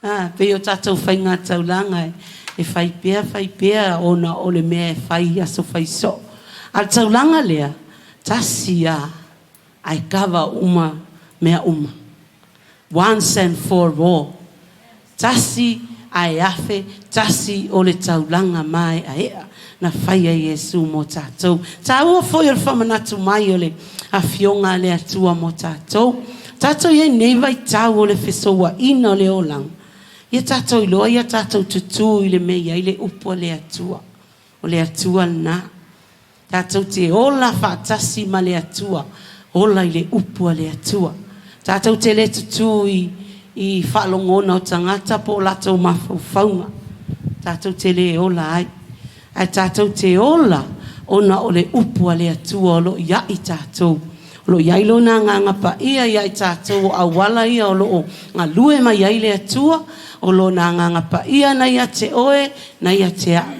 A, pei o tatou faiga taulaga e fai pea fai pea ona o le mea e fai i aso fai soo. A o le taulaga lea, tasi lava ae kava uma mea uma. Once and for all. Tasi ae afe, tasi o le taulaga maeaea na faia e Iesu mo tatou. Taua foi o le faamanatu mai o le Afioga a le Atua mo tatou. Tatou i ai i lenei vaitau o le fesouaina o le olaga, ia tatou iloa ia tatou tutū i le mea e i ai le upu a le Atua. O le Atua lena. Tatou te ola faatasi ma le Atua, ola i le Upu a le Atua. Tatou te le tutū i, i faalogona o tagata po o latou mafaufauga. Tatou te le ola ai. Ae tatou te ola ona o le Upu a le Atua o lo o ia i tatou. O lo o i ai Lona Agaga Paia ia i tatou, o auala ia o lo o galue mai ai le Atua, o Lona Agaga Paia na ia te oe, na ia te au.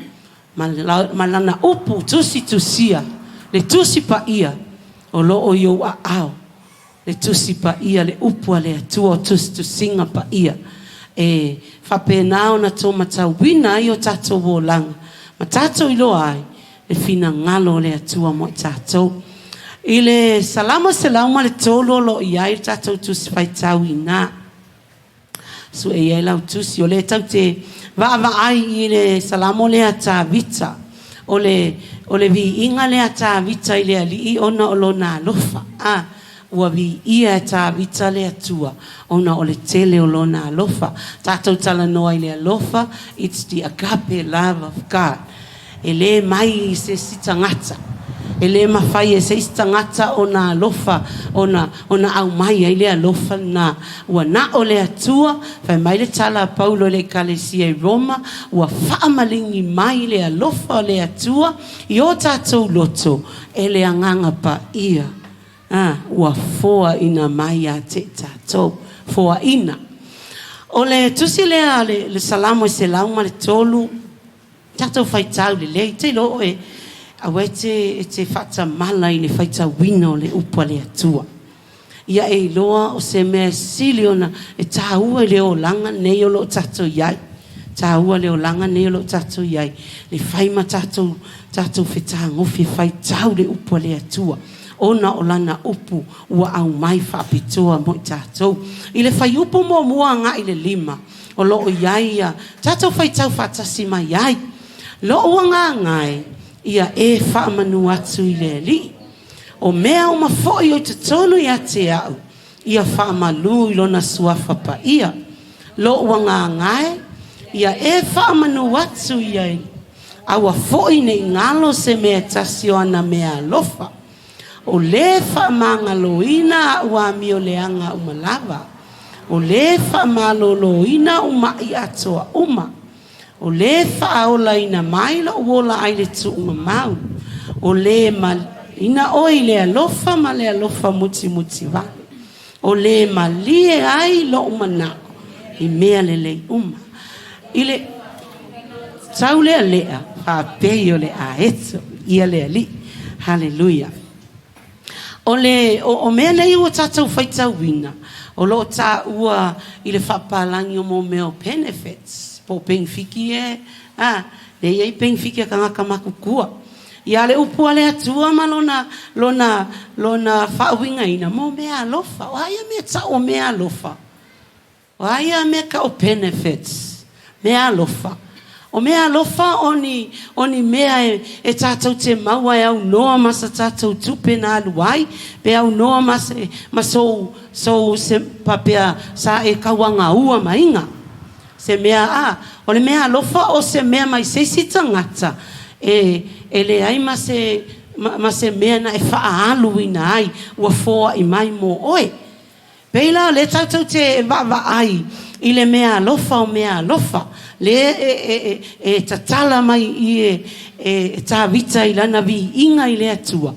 Ma lana upu tusitusia, le Tusi Paia o lo o i ou aao, le Tusi Paia, le upu a le Atua o tusitusiga paia, e faapena ona tou matauina ai o tatou olaga ma tatou iloa ai le finagalo o le Atua mo i tatou. I le Salamo 103 o lo o i ai le tatou Tusi Faitau ina. Sue i ai lau tusi. O lea tatou te vaavaai i le Salamo lea a Tavita. O le, o le viiga lea a Tavita i le Alii ona o lona alofa. A, ua viia e Tavita le Atua ona o le tele o lona alofa. Tatou talanoa i le alofa, it's the agape love of God. E le mai i se isi tagata. E le mafai e se isi tagata ona alofa, ona, ona aumai ai le alofa lena. Ua na o le Atua, fai mai le tala a Paulo i le Ekalesia i Roma, ua faamaligi mai le alofa o le Atua i o tatou loto e le Agaga Paia. A, ua foaina mai ia te tatou. Foaina. O le tusi lea a le, le Salamo e 103, Tatou faitau lelei, te iloa oe, aua e te, e te faatamala i le faitauina o le upu a le Atua. Ia e iloa o se mea e sili ona e taua i le olaga nei o lo o tatou i ai. Taua le olaga nei o lo o tatou i ai, le fai ma tatou, tatou fetagofi e faitau le upu a le Atua, ona o lana upu ua aumai faapitoa mo i tatou. I le fuaiupu muamua agai i le 5, o lo o i ai ia tatou faitau faatasi mai ai. Lou agaga e, ia e faamanu atu i le Alii. O mea uma foi o i totonu ia te au, ia faamalu i Lona Suafa Paia. Lou agaga e, ia e faamanu atu i ai, aua foi ne i galo se mea e tasi o ana mea alofa. O lē faamagaloina aʻu amio leaga uma lava. O lē faamaloloina aʻu maʻi atoa uma. O lē faaolaina mai loʻu ola ai le tuuga mau. O lē maliina oe i le alofa ma le alofa mutimuti vale. O lē malie ai loʻu manaʻo i mea lelei uma. I le taulealea faapei o le aeto ia le Alii. Haleluia. O le, o, o mea nei ua tatou faitauina, o lo o taua i le faapalagi o mō mea o benefits, po o penefiki e, a, lea e i ai penefiki a tagata matutua. Ia le upu a le Atua ma lona, lona, lona faauigaina, mō mea alofa. O a ia mea tau o mea alofa? O a ia mea tau benefits? Mea alofa. O mea alofa o ni, o ni mea e, e tatou te maua e aunoa ma sa tatou tupe na alu ai, pe aunoa ma se, ma sou, sou se, papea sa e tauagaua maiga. Se mea, a, o le mea alofa o se mea mai se isi tagata e, e leai ma se, ma, ma se mea na e faaaluina ai ua foai mai mo oe. Pei la o lea tatou te vaavaai i le mea alofa o mea alofa, lea e, e, e, e tatala mai i e, e, e Tavita i lana viiga i le Atua,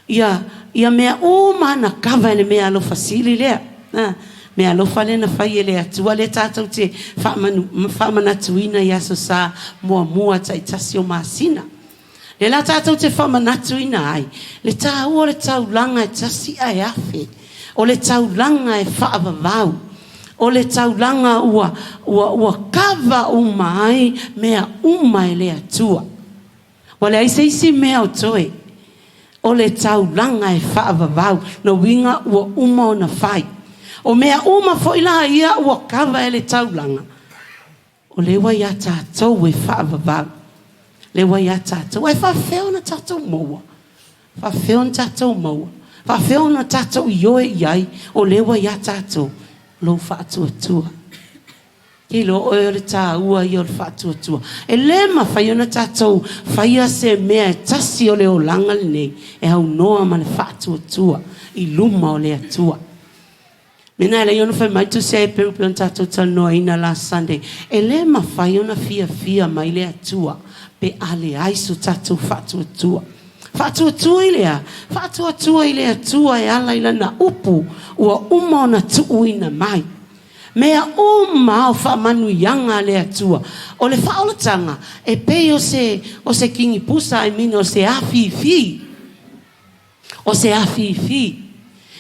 ia, ia mea uma na kava e le mea alofa sili lea. A, mea alofa lea na fai e le Atua lea tatou te faamanu, faamanatuina i Aso Sa muamua taitasi o masina. Lea la tatou te faamanatuina ai le taua o le taulaga e tasi ae afe, o le taulaga e faavavau. O le taulaga ua, ua, ua kava uma ai mea uma e le Atua. Ua leai se isi mea o toe. O le taulaga e faavavau, lona uiga ua uma ona fai. O mea uma foi la ia ua kava e le taulaga, o lea ua ia tatou e faavavau. Lea ua ia tatou. Ae faafefea ona tatou maua? Faafefea ona tatou maua? Faafefea ona tatou ioe i ai o lea ua ia tatou lou faatuatua? Ke iloa oe o le taua ia o le faatuatua. E lē mafai ona tatou faia se mea e tasi o le olaga lenei e aunoa ma le faatuatua i luma o le Atua. Mena e alai ona fai mai le Tusi a Heperu pei ona tatou talanoaina last Sunday, e lē mafai ona fiafia mai le Atua pe a leai so tatou faatuatua. Faatuatua i le a? Faatuatua i le Atua e ala i Lana Upu ua uma ona tuuina mai. Mea uma a o faamanuiaga a le Atua. O le faaolataga, e pei o se, o se kinipusa, I mean o se afifi. O se afifi.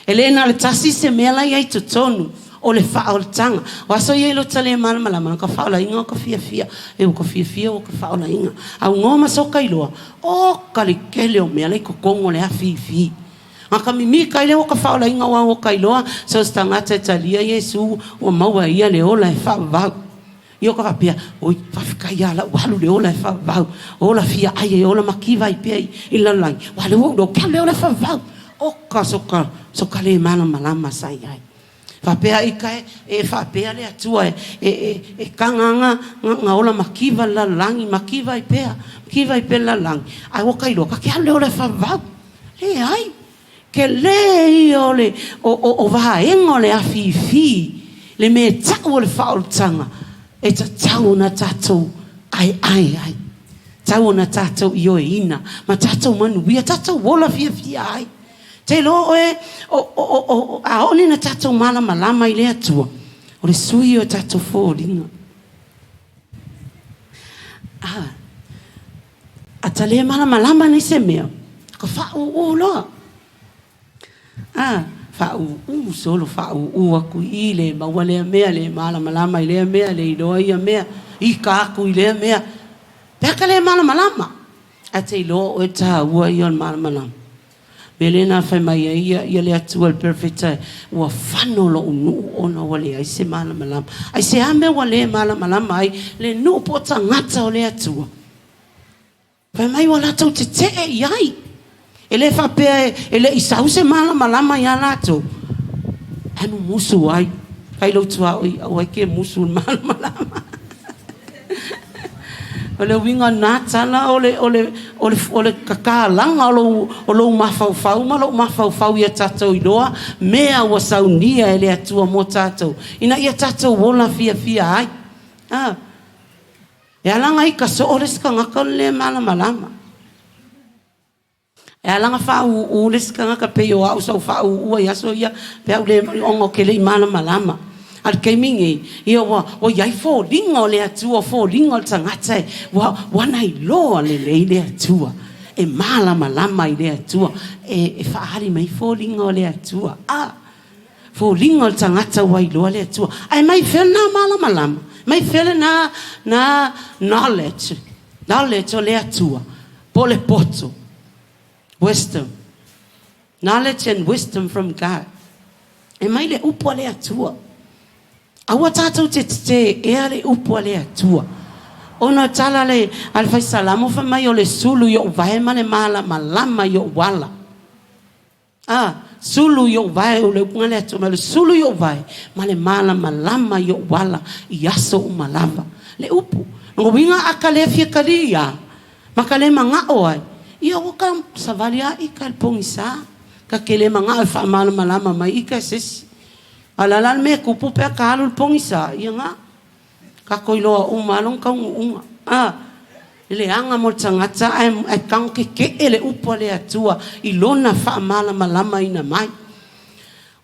E le na o le tasi se mea la i ai i totonu o le faaolataga. O aso ia i lota le malamalama, na ka faaolaina o ka fiafia. E ua ka fiafia ua ka faaolaina. Aunoa ma soka iloa, oka le tele o mea la i totonu o le afifi. A ka mimita ai lea ua ka faaolaina aua ua ka iloa so o se tagata e talia Iesu ua maua e ia le ola e faavavau. Ia ka faapea, oi, faafetai ia lau alu le ola e faavavau, ola fia ai e ola mativa ai pea i le lalolagi, aua lea ua ou iloa ou te alu le ola e faavavau. Oka so ka le malamalama sa i ai. Faapea ika e, e faapea le Atua e, e, e, e taga ga, ga ola mativa le lalolagi, mativa ai pea, mativa ai pea le lalolagi, ae ua ka iloa, ta te alu le ola e faavavau. Leai, tele ia o le, o, o, o vaega o le afifi, le mea e tau o le faaolataga, e tatau ona tatou aeae ai, tatau ona tatou ioeina, ma tatou manuia, tatou ola fiafia ai. Te iloa oe, o, o, o, o, a oo nei ina tatou malamalama i le Atua, o le sui o tatou foliga. A, a ta le malamalama nei se mea, ka faaūū loa. A, faaūū solo, faaūū aku i i, le maua lea mea, le malamalama i lea mea, le iloa ia mea, ika aku i lea mea. Pe a ka le malamalama, Ae te iloa oe taua ia o le malamalama. Mea lea na fai mai ai ia, ia le Atua i le Perofeta, ua fano loʻu nuu ona ua leai se malamalama. Aisea mea ua le malamalama ai le nuu po o tagata o le Atua? Fai mai ua latou tetee i ai. E le faapea e le i sau se malamalama iā latou, ae mumusu ai. Fai lou tuaoi, aua e ke musu i le malamalama. O le uiga o lena tala, o le, o le, o le, o le kakalaga o lou, o lou mafaufau ma lou mafaufau ia tatou iloa mea ua saunia e le Atua mo tatou, ina ia tatou ola fiafia ai. A, e ala ona ika soo le isi tagata o le le malamalama. E ala ona faaūū le isi tagata pei o au sa ou faaūū ai i aso ia pe a ou le ona ou te le i malamalama. A o le taimi nei, ia ua, ua i ai foliga o le Atua, o foliga o le tagata e, ua, ua na iloa lelei le Atua, e malamalama i le Atua, e, e faaali mai foliga o le Atua. A! Foliga o le tagata ua iloa le Atua. Ae mai fea lena malamalama? Mai fea lena, na knowledge, knowledge o le Atua? Po o le poto, wisdom, knowledge and wisdom from God. E mai le upu a le Atua. Aua tatou te tetē ea le upu a le Atua. Ona o tala le, a le Fai Salamo fai mai o le sulu i ou vae ma le malamalama i ou ala. A, sulu i ou vae, o le upu le Atua mai, o le sulu i ou vae, ma le malamalama i ou ala i aso uma lava. Le upu, lona uiga a ka le fia kali ia, ma ka le magao ai, ia ua ka savali a ika i le pogisa, ka ke le magao e faamalamalama mai ika e se isi. A o le a la le mea e tupu pe a ka alu i le pogisa, ia na. Kako iloa uma lava lona taunuuga. A, e leaga mo le tagata ae, ae tago kekeʻe le upu a le Atua i lona faamalamalamaina mai.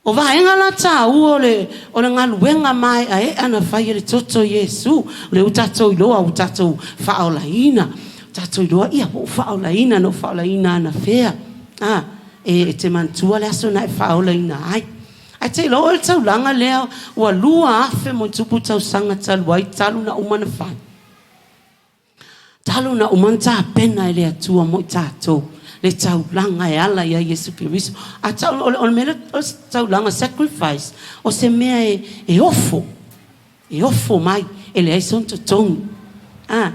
O vaega la taua o le, o le galuega maeaea na fai e le toto Iesu, o lea ua tatou iloa, ua tatou faaolaina, ua tatou iloa, ia, ua ou faaolaina, na ou faaolaina anafea. A, e, e te manatua le aso na e faaolaina ai. Ae te iloa oe le taulaga lea ua 2000 ma ona tupu tausaga talu ai talu na uma ona fai. Talu na uma ona tapena e le Atua mo i tatou le taulaga e ala ia Iesu Keriso. A tau, o le, o le mea lea, o le taulaga sacrifice, o se mea e, e ofo, e ofo mai, e leai sona totogi. A,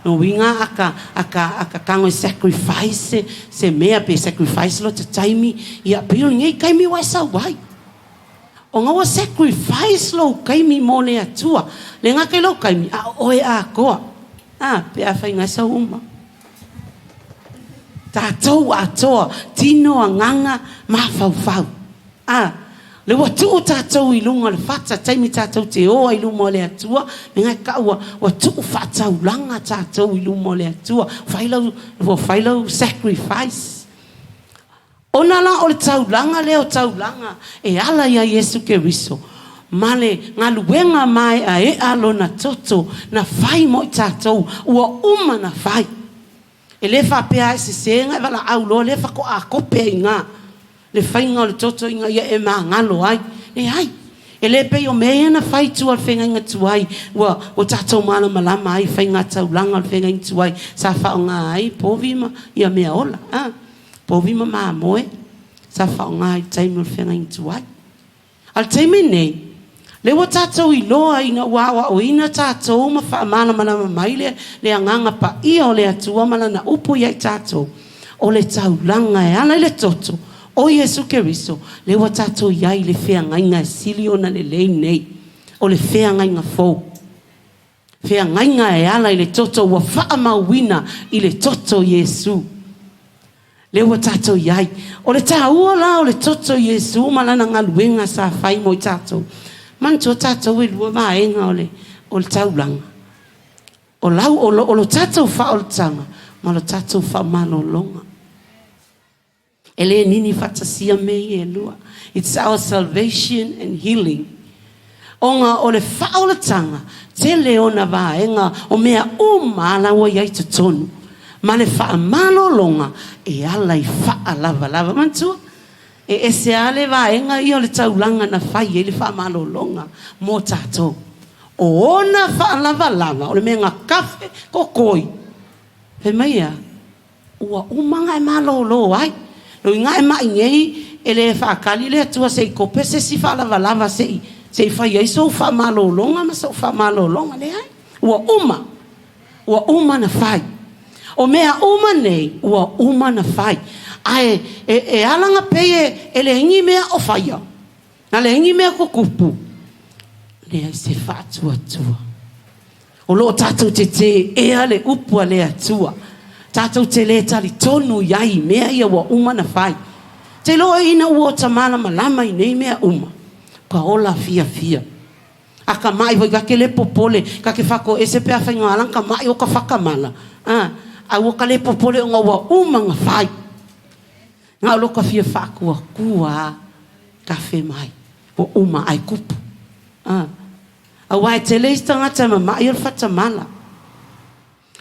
lona uiga a ka, a ka, a ka tago e sacrifice se, se mea, pe sacrifice lota taimi, ia pei o lenei taimi ua e sau ai. Ona ua sacrifice lou taimi mo le Atua. Le gata i lou taimi, a o oe atoa. A, pe afai na e sau uma. Tatou atoa, tino, agaga, mafaufau. A, le ua tuu tatou i luga o le fata, taimi tatou te o ai i luma o le Atua, me na e tau ua, ua tuu faataulaga tatou i luma o le Atua. Fai lau, ua fai lau sacrifice. Ona la o le taulaga lea o taulaga e ala iā Iesu Keriso, ma le galuega maeaea lona toto na fai mo i tatou, ua uma na fai. E le faapea a e sese na e valaau loa lea faatoa kope ai iga le faiga o le toto ina ia e magalo ai. Leai. E le pei o mea ia na fai i tua o le feagaiga tuai ua ua tatou malamalama ai i faiga taulaga o le feagaiga tuai sa faaaoga ai povi ma ia mea ola. A. Povi ma mamoe sa faaaoga i le taimi o le feagaiga tuai. A o le taimi lenei, lea ua tatou iloa ina ua aoaoina tatou ma faamalamalama mai le, le Agaga Paia o le Atua ma Lana Upu ia i tatou, o le taulaga e ala i le toto o Iesu Keriso, lea ua tatou i ai i le feagaiga e sili ona lelei nei, o le feagaiga fou. Feagaiga e ala i le toto ua faamauina i le toto Iesu. Lea ua tatou i ai. O le taua la o le toto Iesu ma lana galuega sa fai mo i tatou. Manatua tatou e lua vaega o le, o le taulaga. O lau, o lo, o lo tatou faaolataga ma lo tatou faamalologa. E le nini faatasia mea ia e lua. It's our salvation and healing. Ona o le faaolataga, tele ona vaega o mea uma a la ua i ai totonu. Ma le faamalologa e ala i faalavalava. Manatua, e ese lava le vaega ia o le taulaga na fai ai le faamalologa mo tatou. O ona faalavalava, o le mea na kafe kokoi. Fai mai e a? Ua uma ona e malolo ai. Lou iga e ma'i nei, e le faatali le Atua se i kope se isi faalavalava se i, se i fai ai sou faamalologa ma sou faamalologa. Leai. Ua uma. Ua uma ona fai. O mea uma nei, ua uma ona fai. Ae e, e ala ona pei e, e leai ni mea o faia. Na leai ni mea tutupu. Leai se faatuatua. O lo o tatou te teea le upu a le Atua. Tatou te le talitonu i ai i mea ia ua uma ona fai. Te iloa ina ua ota malamalama i nei mea uma, ka ola fiafia. A ka maʻi foi ka ke le popole, ka ke faatoese pe afai na ala ka maʻi o ka whakamala. A, a ua ka le popole ona ua uma na fai. Na o lo ka fia whaakuakua a, ka fe mai. Ua uma ai kupu. A. Aua e tele isi tagata e mama'i o le fatamala.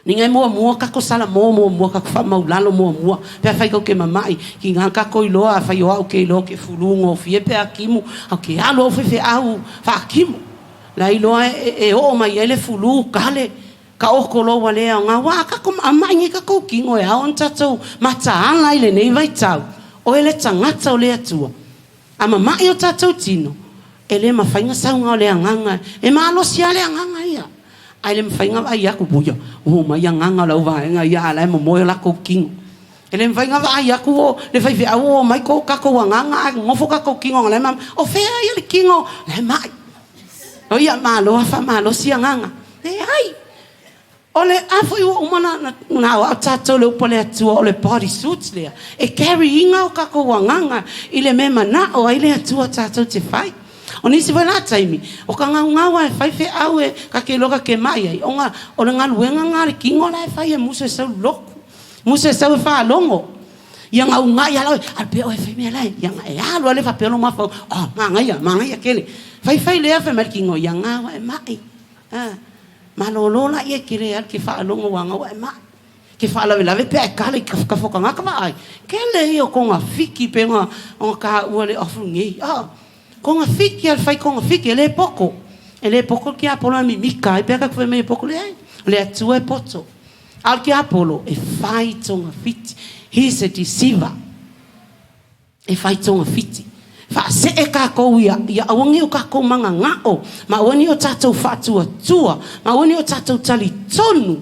Ni ngai muamua kako salamo muamua kako faamaulalo muamua pe afai tou te mama'i ki nga kako iloa afai o au ke iloa ke fulu gofie pe a kimu au ke alu au faifeau faakimu la iloa e oo mai ai le fulu kale ka oko loa ua le aoga aua a kako a ma'i nei kakou kino e ao ona tatou mataala i lenei vaitau oe le tagata o le Atua. A mama'i o tatou tino, e le mafai na sauga o le agaga, e malosi lava le agaga ia, ae le mafai na vaai atu, ua ia, ua omai agaga o le auvaega ia a o la e momoe o latou tino. E le mafai na vaai atu o le faifeau ua omai ko tatou agaga ae nonofo tatou tino o la e mama'i. O fea ia le tino la e ma'i? O ia, malo a faamalosi agaga. Leai. O le a foi ua uma na na aoao tatou le upu a le Atua o le body suit lea e carry ina o tatou agaga i le mea e manao ai le Atua tatou te fai. O nisi foi la taimi o ka gaugau a e fai feau e ka te iloa ka te ma'i ai ona o le galuega na a le kino la e fai e musu e sau loku, musu e sau e faalogo. Ia gauga ia oe, alu pea oe e fai mea la e, ia e alu a lea faapea lou mafaufau, oh manaia, manaia tele. Fai fai lea fai mai le kino, ia gau a e ma'i. A, malolo la ia ke le alu ke faalogo ua gaua e maʻi. Ke faalavelave pe a e kala i kafokafo o kagaka vaai. Kele ia o konga fiki pe nga o ka ua le ofu nei. A, Togafiti a le fai togafiti, e le poto. E le poto le tiapolo e mimita ai pe a tatou fai mai e poto. Leai, o le Atua e poto. A o le tiapolo, e fai togafiti. He is a deceiver. E fai togafiti. Faasee tatou ia, ia aua ne i o tatou mananao, ma aua ne i o tatou faatuatua, ma aua ne i o tatou talitonu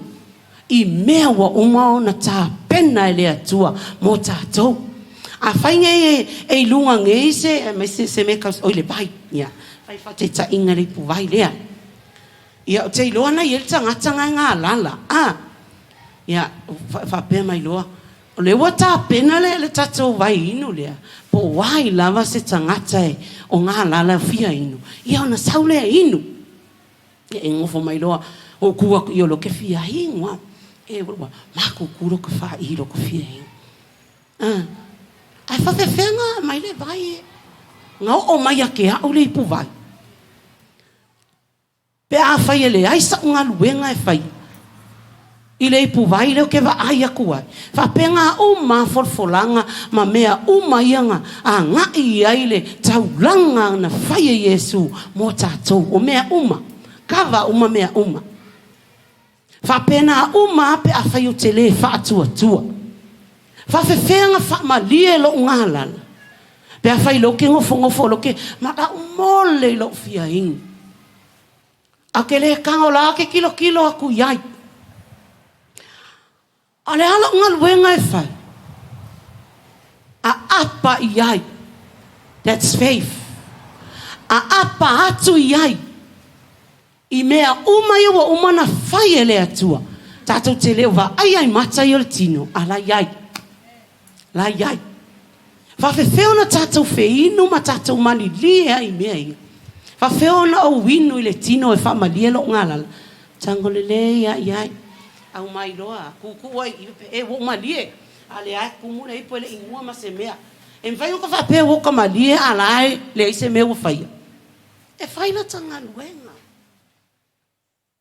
i mea ua uma ona tapena e le Atua mo tatou. Afai nei e i luga nei se, aemaise se mea tau, oi le vai, ia, fai faataitaiga i le ipuvai lea. Ia, ou te iloa na i ai le tagata na e galala, a, ia, faapea mai loa, o lea ua tapena le, le tatou vai inu lea, po o ai lava se tagata e, o galala e fia inu, ia ona sau lea e inu. Ia e nofo mai loa, ou tu atu i o loa ke fia inu a. E ua makuku lo ka fai lo ka fia inu. Ah. Ae faafefea na aumai le vai e? Na oo mai ia te au le ipuvai. Pe afai e leai sa'u galuega e faia i le ipuvai lea ou te vaai atu ai, faapena uma lava folafolaga ma mea uma ia na agai i ai le taulaga na fai e Iesu mo tatou, o mea uma, kava uma mea uma. Faapena uma lava pe afai ou te le faatuatua. Faafefea na faamalie lou galala pe afai lea ou te nofonofo lea ou te manaʻo mole i lou fia inu. A ou te le tago la ou te tilotilo atu i ai. A o le a lou galuega e fai? Aapa i ai. That's faith. Aapa atu i ai. I mea uma ia ua uma ona fai e le Atua, tatou te le o vaaia i mata ia o le tino, a la i ai. La i ai. Faafefea ona tatou feinu ma tatou malilie ai i mea ia? Faafefea ona ou inu i le tino e faamalie lou galala? Tago lelei a i ai. Aumai loa, tuutuu ai i i, e ua ou malie, a lea e tumu le ipu e le i inua ma se mea. E mafai ona faapea ua ou malie a la e leai se mea ua faia. E fai lata galuega.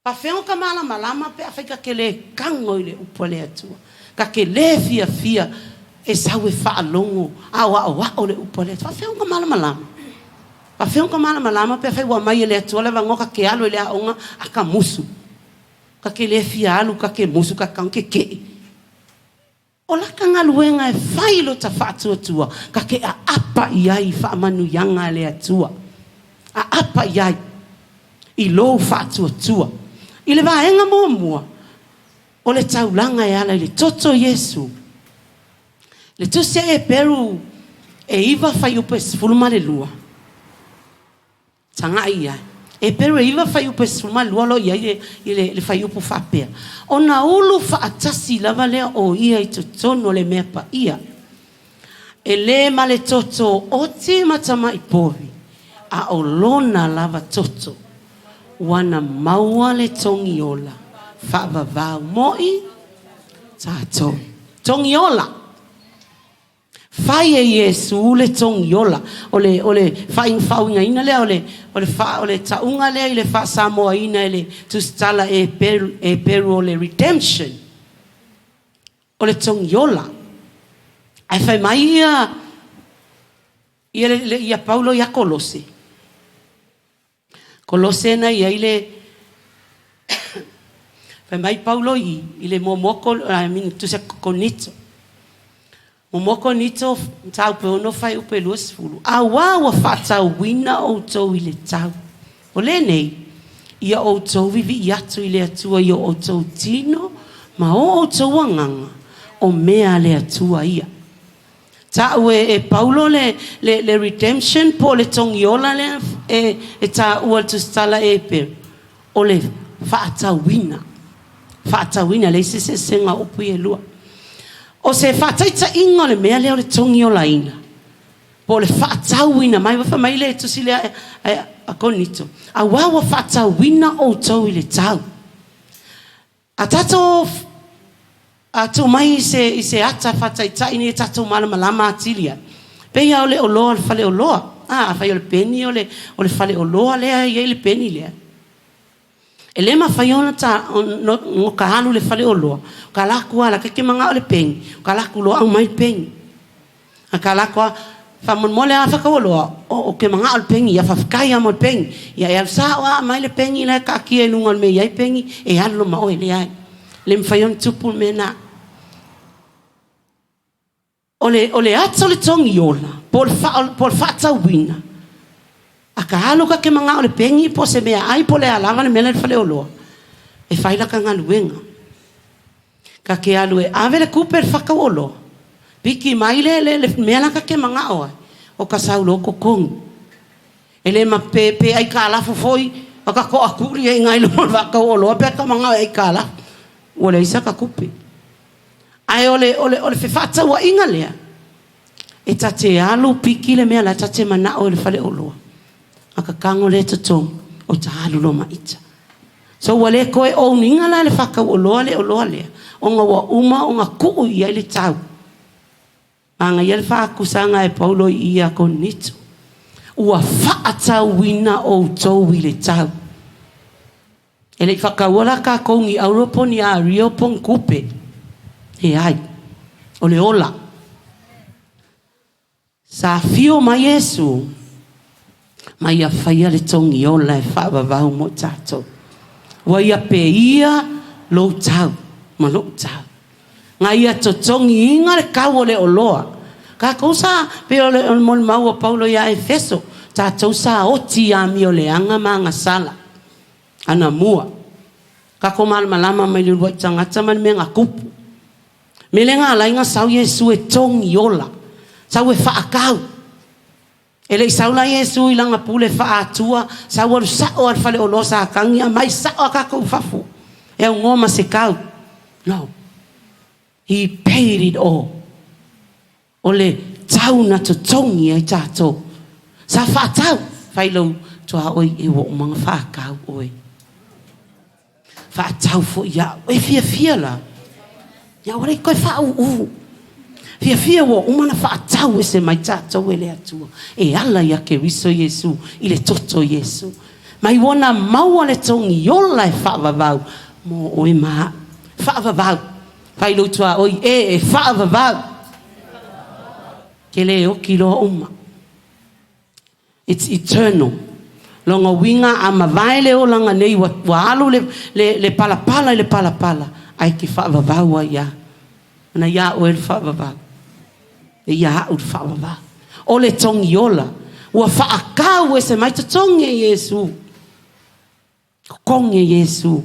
Faafefea ona ka malamalama pe afai ka te le tago i le upu a le Atua, ka te le fiafia e sau e faalogo a o aoao le upu a le Atua. Faafefea ona ka malamalama? Faafefea ona ka malamalama pe afai ua aumai e le Atua le avanoa ka te alu i le aoga a ka musu, ka te le fia alu, ka te musu, ka te kekeʻi. O lata galuega e fai lota faatuatua, ka te aapa i ai i faamanuiaga a le Atua. Aapa i ai i lou faatuatua. I le vaega muamua, o le taulaga e ala i le toto o Iesu. Le Tusi a Eperu e 9 fuaiupu e 12. Tagai i ai. Eperu e 9 fuaiupu e 12 o lo o i ai le, le fuaiupu faapea, Ona ulu faatasi lava lea o ia i totonu o le mea paia, e le ma le toto oti ma tamai povi, a o lona lava toto, ua na maua le togi ola faavavau moi tatou. Togi ola! Fai e Iesu le togi ola. O le, o le faauigaina lea, o le, o le, fa, o le tauga lea i le faa-Samoaina e le tusitala Eperu, Eperu o le redemption, o le togi ola. Ae fai mai ia, ia, le, ia Paulo ia Kolose, Kolose na i ai le Fai mai Paulo i i le muamua I mean tusa Korinito. Muamua Korinito mataupu e 6 fuaiupu e 20, Auā ua faatauina outou i le tau. O lenei, ia outou vivii atu i le Atua i o outou tino ma o outou agaga, o mea a le Atua ia. Ta'u e Paulo le le redemption po o le togiola lea e e ta'ua i le tusitala Eperu, o le fa'atauina, fa'atauina, leai se eseesega o upu ia e lua. O se fa'ataitaiga o le mea lea o le togiolaina, po o le fa'atauina mai, ua fai mai le tusi lea a Korinito, Auā ua fa'atauina outou i le tau. A tatou a tuu mai i se, i se ata faataitai ina ia tatou malamalama atili ai, pei lava o le oloa o le faleoloa. A, afai o le peni o le, o le faleoloa lea e i ai le peni lea, e le mafai ona ta, no, no ka alu i le faleoloa, ka ala atu lava la ka te manao i le peni, ka ala atu loa aumai le peni. A ka ala atu lava, Faamolemole a fakauoloa, o ke magao i le pegi, ia faafetai lava mo le pegi. Ia e alu sao lava aumai le pegi la e taatia i luga o le mea e i ai pegi, e alu loa ma oe. Leai, le mafai ona tupu le mea lena. O le, o le ata o le togiola, po o le, po o le faatauina, a ka alu ka ke magao i le pegi po o se meaai po o le a lava le mea la e i le faleoloa, e fai laka galuega. Ka ke alu e ave le kupe i le fakauoloa, piki mai le, le, le mea la ka ke magao ai, o ka sau loa totogi. E le ma pe, pe aikalafu foi, a ka toakuli ai i luga o le faatauoloa pe a ka magao e aikalafu. Ua leai saka kupe. Ae o le, o le, o le fefaatauaiga lea, e ta te alu piki le mea la ta te manao i le faleoloa, a ka tago lea totogi, o ta alu loa ma ita. So ua le toe own ina la le faatauoloa le oloa lea, ona ua uma ona tuu i ai le tau. Manaia le faakusaga e Paulo i ia Korinito, Ua faatauina outou i le tau. E le i faataua la tatou ni auro po o ni ario po o ni tupe. Leai. O le ola. Sa afio mai Iesu ma ia faia le togi ola e faavavau mo tatou. Ua ia peia lou tau ma lou tau. Na ia totogiina le tau o le oloa. Tatou sa, pei o le molimau a Paulo ia Efeso, tatou sa oti i amio leaga ma agasala anamua. Tatou malamalama mai le uluai tagata ma le mea na tupu. Mele na alai na sau Iesu e togi ola, sau e faatau. E le i sau la Iesu i lana pule faa-Atua, sau alu sao lava i le faleoloa sa tagi, aumai sao lava tatou i fafo e aunoa ma se tau. No. He paid it all. O le tau na totogi ai tatou. Sa faatau, fai lou tuaoi e ua uma ona faatau oe. Faatau foi au. E fiafia la. Ia ua le toe faauu. Fiafia ua uma ona faatau ese mai tatou e le Atua e ala ia Keriso Iesu i le toto o Iesu. Mai ua na maua le togi ola e faavavau mo oe ma au. Faavavau. Fai lou tuaoi e e faavavau. Ke le oki loa uma. It's eternal. Lona uiga a mavae le olaga nei ua, ua alu le, le, le palapala i le palapala, ae ke faavavau ai a. Na iā oe le faavavau. E ia au le faavavau. O le togiola, ua faakau ese mai totogi e Iesu. Totogi e Iesu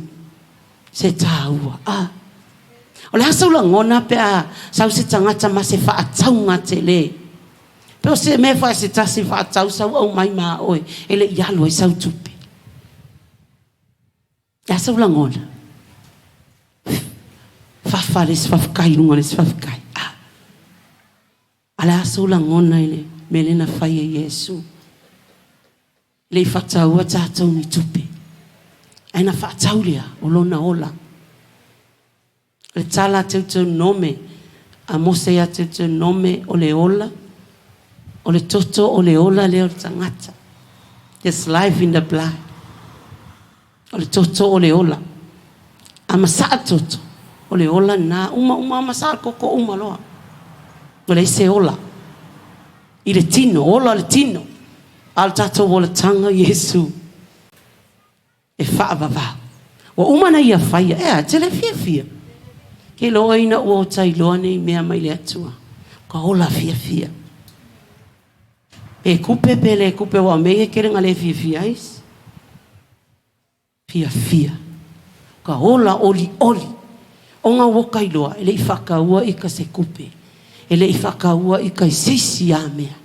se tāua. A. O le a sou lagona pe a sau se tagata ma se faatauga tele? Pe o se mea foi a se tasi faatau sau aumai ma oe e le i alu ai sau tupe. Le a sou lagona? Fafa le isi faafetai i luga o le isi faafetai. A. A le a sou lagona i le mea lea na fai e Iesu? Le i faataua tatou ni tupe, ae na faatau lea o lona ola. O le tala a Teutonome, a Mose ia Teutonome, o le ola, o le toto o le ola lea o le tagata. There's life in the blood. O le toto o le ola. A masaa le toto, o le ola lena. Uma uma masaa le toto uma loa. Ua leai se ola i le tino, ola le tino. A o le tatou olataga o Iesu e faavavau. Ua uma ona ia faia, ea, e te le fiafia. Ke iloa ina ua ota iloa nei mea mai le Atua, ka ola fiafia. Pe kupe pe le kupe, aua o mea ia e tele na le fiafia ai isi. Fiafia. Ka ola olioli. Ona ua ka iloa, e le i faataua i ka se kupe. E le i faataua i ka i se isi a mea.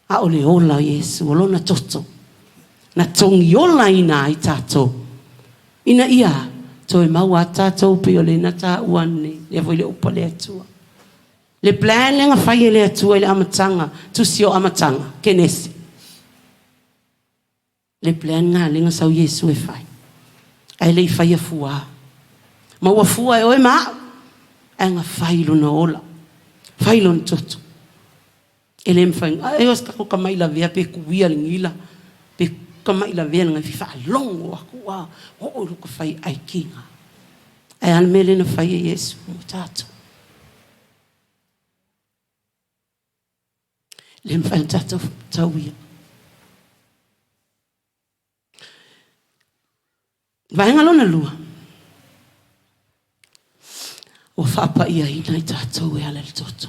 A o le ola o Iesu, o lona toto, na togiolaina ai tatou, ina ia toe maua a tatou pei o lena taua nei, lea foi le upu a le Atua. Le plan lea na fai e le Atua i le amataga, tusi o Amataga, Kenese. Le plan na lea na sau Iesu e fai. Ae le i faia fua. Ma ua fua e oe ma au. Ae na fai lona ola. Fai lona toto. E le mafai. E o se tatou tama'i lavea pe tuia le gila, pe tama'i lavea le gaifi faalogo atu a oo i luka fai aikiga. Ae a le mea lea na fai e Iesu mo tatou? Le mafai ona tatou tauia. Vaega lona lua, ua faapaiaina i tatou e ala i le toto.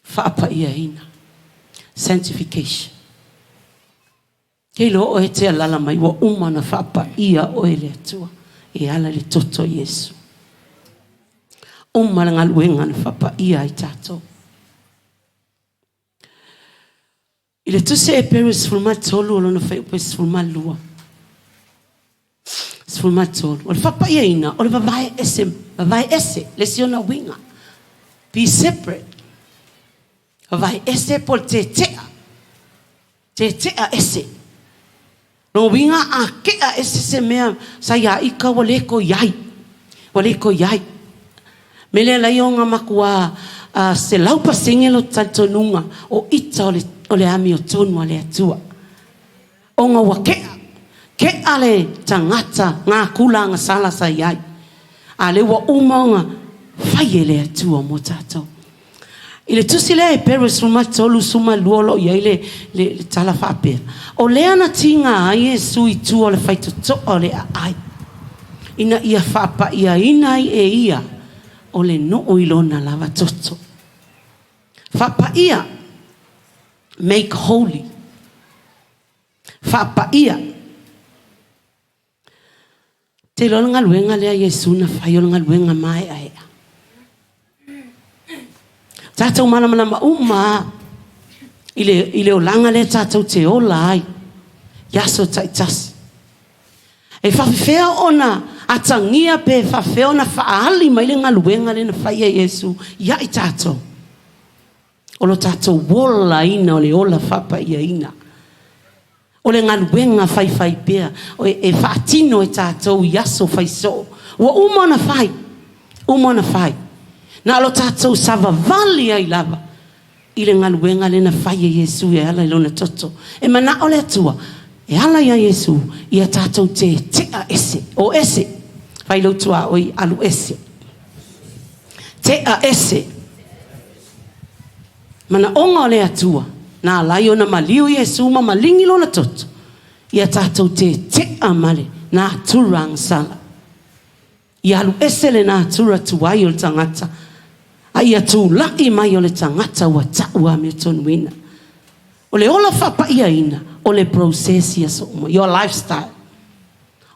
Faapaiaina. Sanctification. Ke iloa oe e te alala mai ua uma ona faapaia oe e le Atua e ala i le toto o Iesu. Uma le galuega na faapaia ai tatou. I le Tusi a Eperu 13 o lona fuaiupu e 12, 13, o le faapaiaina o le vavae ese, vavae ese, le isi ona uiga. Be separate. Vavae ese po o le tetea. Tetea ese. Lona uiga a kea ese se mea sa ia ika ua le toe i ai. Ua le toe i ai. Mea lea laia ona matua 100% lo talitonuga o ita o le amiotonu a le Atua. Ona ua kea, kea le tagata ngā kula agasala sa i ai. A lea ua uma ona fai e le Atua mo tatou. I le tusi lea Heperu e 13, 12 o lo o i ai le, le, le tala faapea, O lea na tiga ai Iesu i tua o le faitotoa o le aai, ina ia faapaiaina ai e ia o le nuu i lona lava toto. Faapaia, make holy. Faapaia. Te iloa le galuega lea a Iesu na fai o le galuega maeaea. Tatou malamalama uma lava i le, i le olaga lea tatou te ola ai i aso taitasi. E faafefea ona atagia pe faafefea ona faaali mai le galuega lea na fai e Iesu ia i tatou? O lo tatou olaina o le ola faapaiaina. O le galuega faifaipea e faatino e tatou i aso faisoo. Ua uma ona fai, uma ona fai. Na o lo tatou savavali ai lava i le galuega lea na fai e Iesu e ala i lona toto. E manao le Atua e ala iā Iesu ia tatou tetea ese, o ese, fai lou tuaoi alu ese. Tea ese. Manaoga o le Atua, na ala ai ona maliu Iesu ma maligi lona toto, ia tatou tetea ma le natura agasala. Ia alu ese le natura tuai o le tagata, a ia tulai mai o le tagata ua ta'u amiotonuina. O le ola faapaiaina, o le process ia so uma, your lifestyle.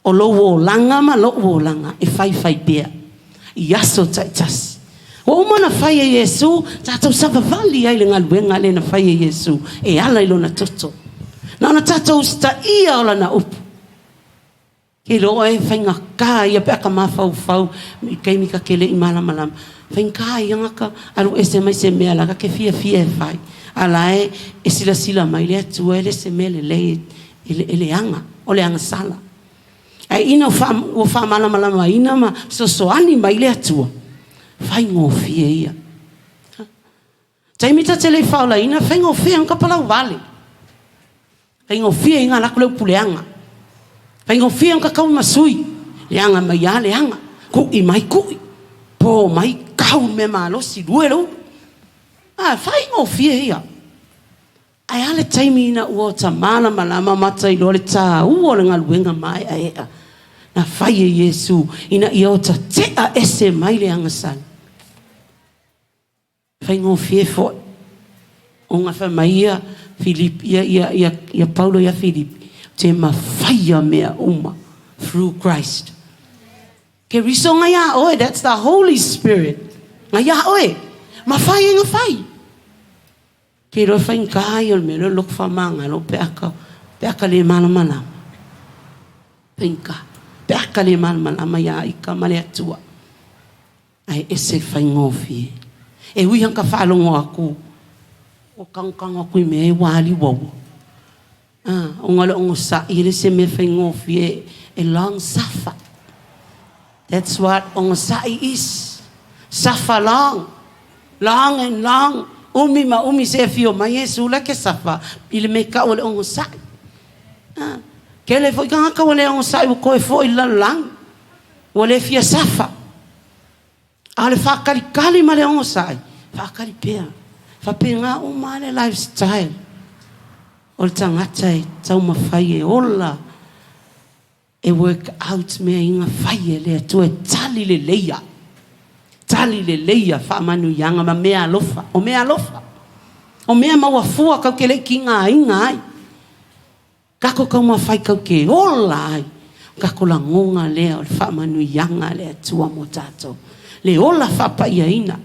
O lou olaga ma lo'u olaga e faifai pea i aso taitasi. Ua uma ona fai e Iesu, tatou savavali ai i le galuega lea na fai e Iesu e ala i lona toto. Na ona tatou usitaia o lana upu. Ke iloa oe e faigata ia pe a ka mafaufau i taimi ta te le i malamalama. Faigata ia na ka alu ese mai se mea la ta te fiafia e fai, a la e silasila mai le Atua e le se mea lelei e leaga, o le agasala. Ae ina ua faamalamalamaina ma fesoasoani mai le Atua, faigofie ia. Taimi ta te le i faaolaina, faigofie ona ka palau vale. Faigofie ina alu atu le upu leaga. Faigofie ona ka ma sui. Leaga mai a leaga. Ku'i mai ku'i. Po mai kau mea malosi, lue le ulu. Ah, faigofie ia. Ae a le taimi ina ua ota malamalama ma ta iloa le tāua o le galuega māeʻaeʻa na fai e Iesu ina ia ota teʻa ese mai le agasala? Faigofie foi ona fai mai ia Filipi, ia, ia, ia, ia Paulo ia Filipi, te mawhaia mea uma through Christ. Keriso ngai a oe, that's the Holy Spirit. Ngai a oe, mawhai e ngawhai. Ke iloa e faigata ia o le mea lea o le loto faamagalo pe a ka, pe a ka le malamalama. Faigata. Pe a ka le malamalama iā ika ma le Atua. Ae ese le faigofie. E ui lava ka faalogo atu, ua kagokano atu i mea e ua aliuaua. Ah, ona o le onosai e le se mea faigofie e long suffer. That's what onosai is. Suffer long. Long and long. Umi ma umi se afio mai Iesu la ke suffer i le mea kau o le onosai. Ah, kele foi tagata ua le onosai ua toe foi i le lalolagi. Ua le fia suffer. A o le faatalikali ma le onosai, faatali pea. Faapena uma lava le lifestyle o le tagata e taumafai e ola e work out mea ia na fai e le Atua e tali leleia, tali leleia faamanuiaga ma mea alofa. O mea alofa, o mea maua fua kau ke le i kigaina ai. Kako taumafai kau ke ola ai. Kako lagoga lea o le faamanuiaga a le Atua mo tatou. Le ola faapaiaina.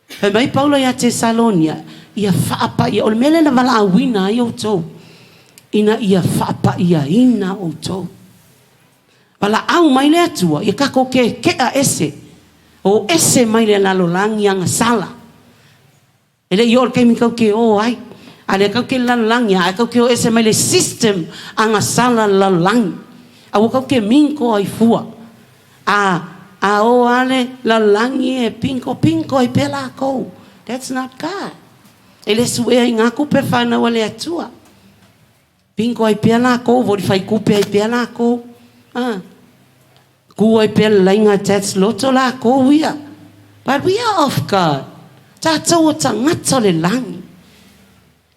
Fai mai Paulo ia Tesalonia, ia faapaia, o le mea lea na valaauina ai outou, ina ia faapaiaina outou. Valaau mai le Atua, ia tatou keke'a ese, o ese mai le lalolagi agasala. E le i oo i le taimi tatou te o ai, a o lea tatou te i le lalolagi lava, ae tatou te o ese mai le system agasala le lalolagi. Aua tatou te minko ai fua. A, a o lava le lalolagi e pinko pinko ai pea lakou. That's not God. E le suea i na tupe fanau a le Atua. Bingo ai pea lakou, voli faikupe ai pea lakou. Ah. Ku ai pea le laina tats loto lakou ia. But we are of God. Tatou o tagata o le lagi.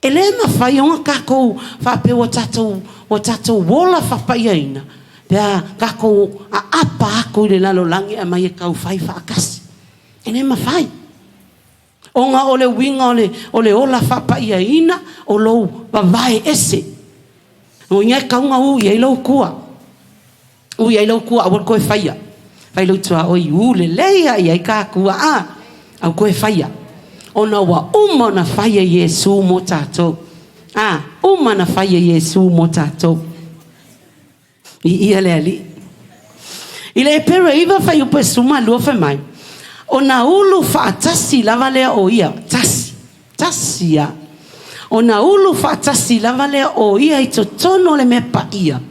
E le mafai ona tatou faapea ua tatou, ua tatou ola faapaiaina pe a tatou aapa atu i le lalolagi e aumai e taufai faatasi. E le mafai. Ona o le uiga o le, o le ola faapaiaina o lou vavae ese. O ia e tau na u i ai lou tua. U i ai lou tua aua le toe faia. Fai lou tuaoi u lelei a i ai ka tua a. Au toe faia. Ona ua uma ona fai e Iesu mo tatou. A, uma ona fai e Iesu mo tatou. Viia le Alii. I le Epere 9 fuaiupu e 12 fai mai, Ona ulu faatasi lava lea o ia, tasi, tasi a. Ona ulu faatasi lava lea o ia i totonu o le mea paia,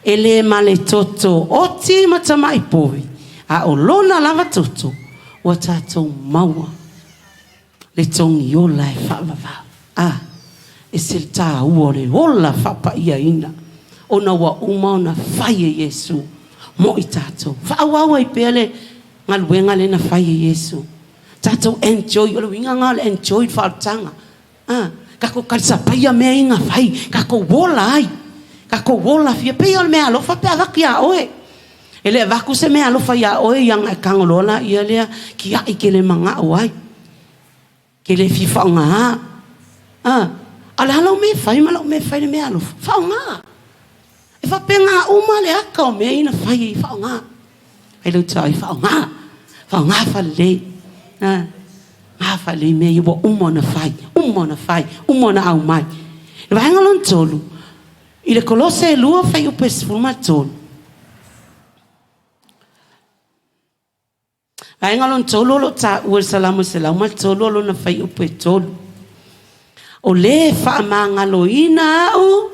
e le ma le toto oti ma tamai povi, a o lona lava toto ua tatou maua. Le togi ola e faavavau. A, e se le tāua o le ola faapaiaina, ona ua uma ona fai e Iesu mo i tatou. Faaauau ai pea le galuega lea na fai e Iesu. Tatou enjoy, o le uiga lena o le enjoy le faaolataga. A, tatou talisapaia mea ia na fai, tatou ola ai, tatou ola fia. Pei o le mea alofa pe avatu iā oe. E le avatu se mea alofa iā oe ia ona e tago loa laia lea kiaʻi ke le manaʻo ai, ke le fia faaaogaā. A, a o le a lau mea e fai ma lau mea e fai le mea alofa? Faaaoga. E faapena uma le aka o mea ia na fai ai, faaaoga. Ai lau tuaoi, faaaoga, faaaoga faalelei. A, ga faalelei mea ia ua uma ona fai, uma ona fai, uma ona aumai. Le vaega lona tolu, I le Kolose e 2 fuaiupu e 13. Vaega lona tolu o lo o taua i le Salamo 103 o lona fuaiupu e 3. O le faamagaloina au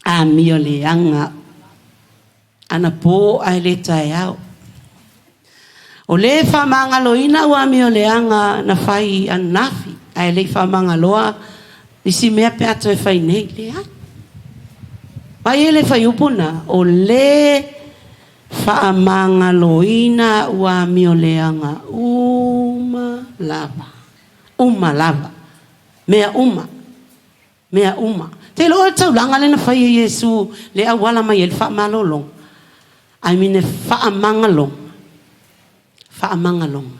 amio leaga au. Anapo ae le taeao. O le faamagaloina ua amio leaga na fai ananafi ae le i faamagaloa isi mea pe a toe fai nei. Leai. Mai e le fuaiupu na, o le faamagaloina ua amio leaga uma lava. Uma lava. Mea uma. Mea uma. Te iloa o le taulaga lea na fai e Iesu le auala mai ai le faamalologa. I mean le faamagaloga. Faamagaloga.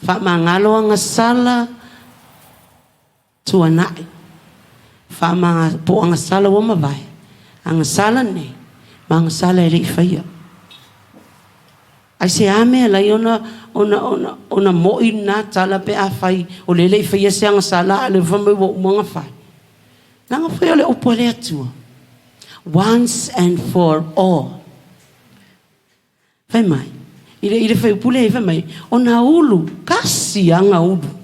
Faamagalo agasala tuanai. Faamaga, po o agasala ua mavae, agasala nei, ma agasala e le i faia. Aisea mea e alai ona, ona, ona, ona moʻi lena tala pe afai o lea e le i faia se agasala a o lea fai mai ua uma ona fai? Leaga foi o le upu a le Atua, once and for all. Fai mai, i le, i le fuaiupu lea fai mai, ona ulu, kasi aga ulu.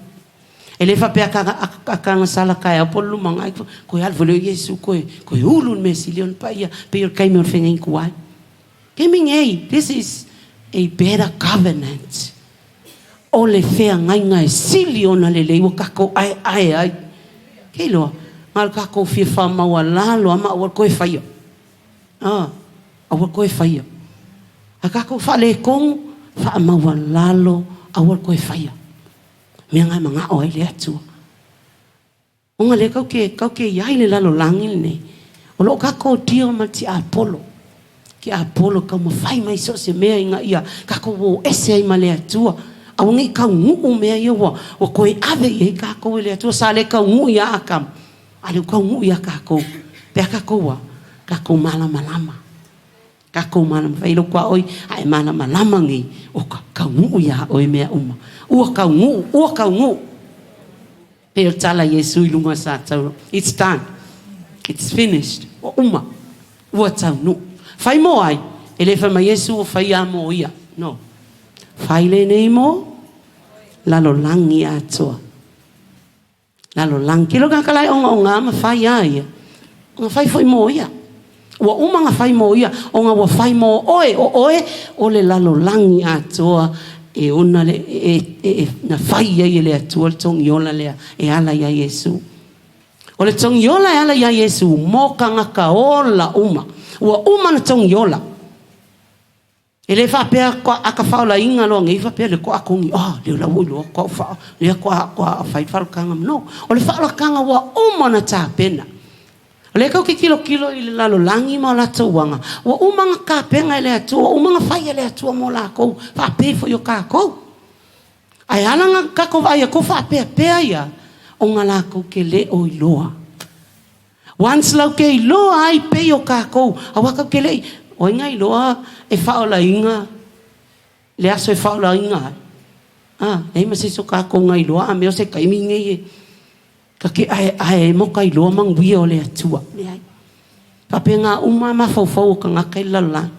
E le faapea a ka agasala taeao po o le lumanai, koe alu foi lea o Iesu koe, koe ulu le mea sili ona paia, pei o le taimi o le fegaituai. Taimi nei, this is a better covenant. O le feagaiga e sili ona lelei ua tatou aeae ai. Ke iloa, na o le tatou fia faamaualalo lava ma aua le toe faia. Ah, aua le toe faia. A tatou faaletonu, faamaualalo, aua le toe faia. Mea nga e magao ai le Atua. Ona lea kau ke, kau ke iai le lalolagi lenei. O loo kakou deal ma le tiapolo. Tiapolo kau mafai mai so o se mea ina ia kakou o ese ai ma le Atua. Aua nei taunuu mea ia ua, ua toe ave i ai kakou e le Atua. Sa le taunuu ia Atamu, a lea ua taunuu ia kakou. Pe a kakou a? Kakou malamalama. Kakou malama fai lou tuaoi, a e malamalama nei, o ka taunuu ia oe mea uma. Ua taunuu, ua taunuu. Pei o le tala a Iesu i luga o sa tauro, It's done. It's finished. Ua uma. Ua taunuu. Fai mo ai? E le fai mai Iesu ua fai a mo ia. No. Fai lenei mo lalolagi atoa. Lalolagi. Kilo ka kala e ongaonga ma fai a ia. Ona fai foi mo ia. Ua uma ona fai mo ia, ona ua fai mo oe, o oe o le lalolagi atoa e ona le, e, e, e, na fai ai e le Atua le togiola lea e ala iā Iesu. O le togiola e ala iā Iesu mo tagata ola uma. Ua uma ona togiola. E le faapea a ka faaolaina loa nei faapea le toa togi, ah, lea la ua iloa toa faa, lea toa, toa fai le faaolataga. No, o le faaolataga ua uma ona tapena. O lea tou te tilotilo i le lalolagi ma o latou aga, ua uma ona tapena e le Atua, ua uma ona fai e le Atua mo lakou, faapei foi o tatou. Ae ala ona tatou vaai atu faapeapea ia, ona latou te le o iloa. Once lau te iloa ai pei o takou, aua tatou te le i, o ai na iloa e faaolaina le aso e faaolaina ai? A, leai ma se isi o takou na iloa a mea o se taimi lenei e ta te aeae ai ma ka iloa manuia o le Atua. Leai. Faapena uma mafaufau o tagata i le lalolagi.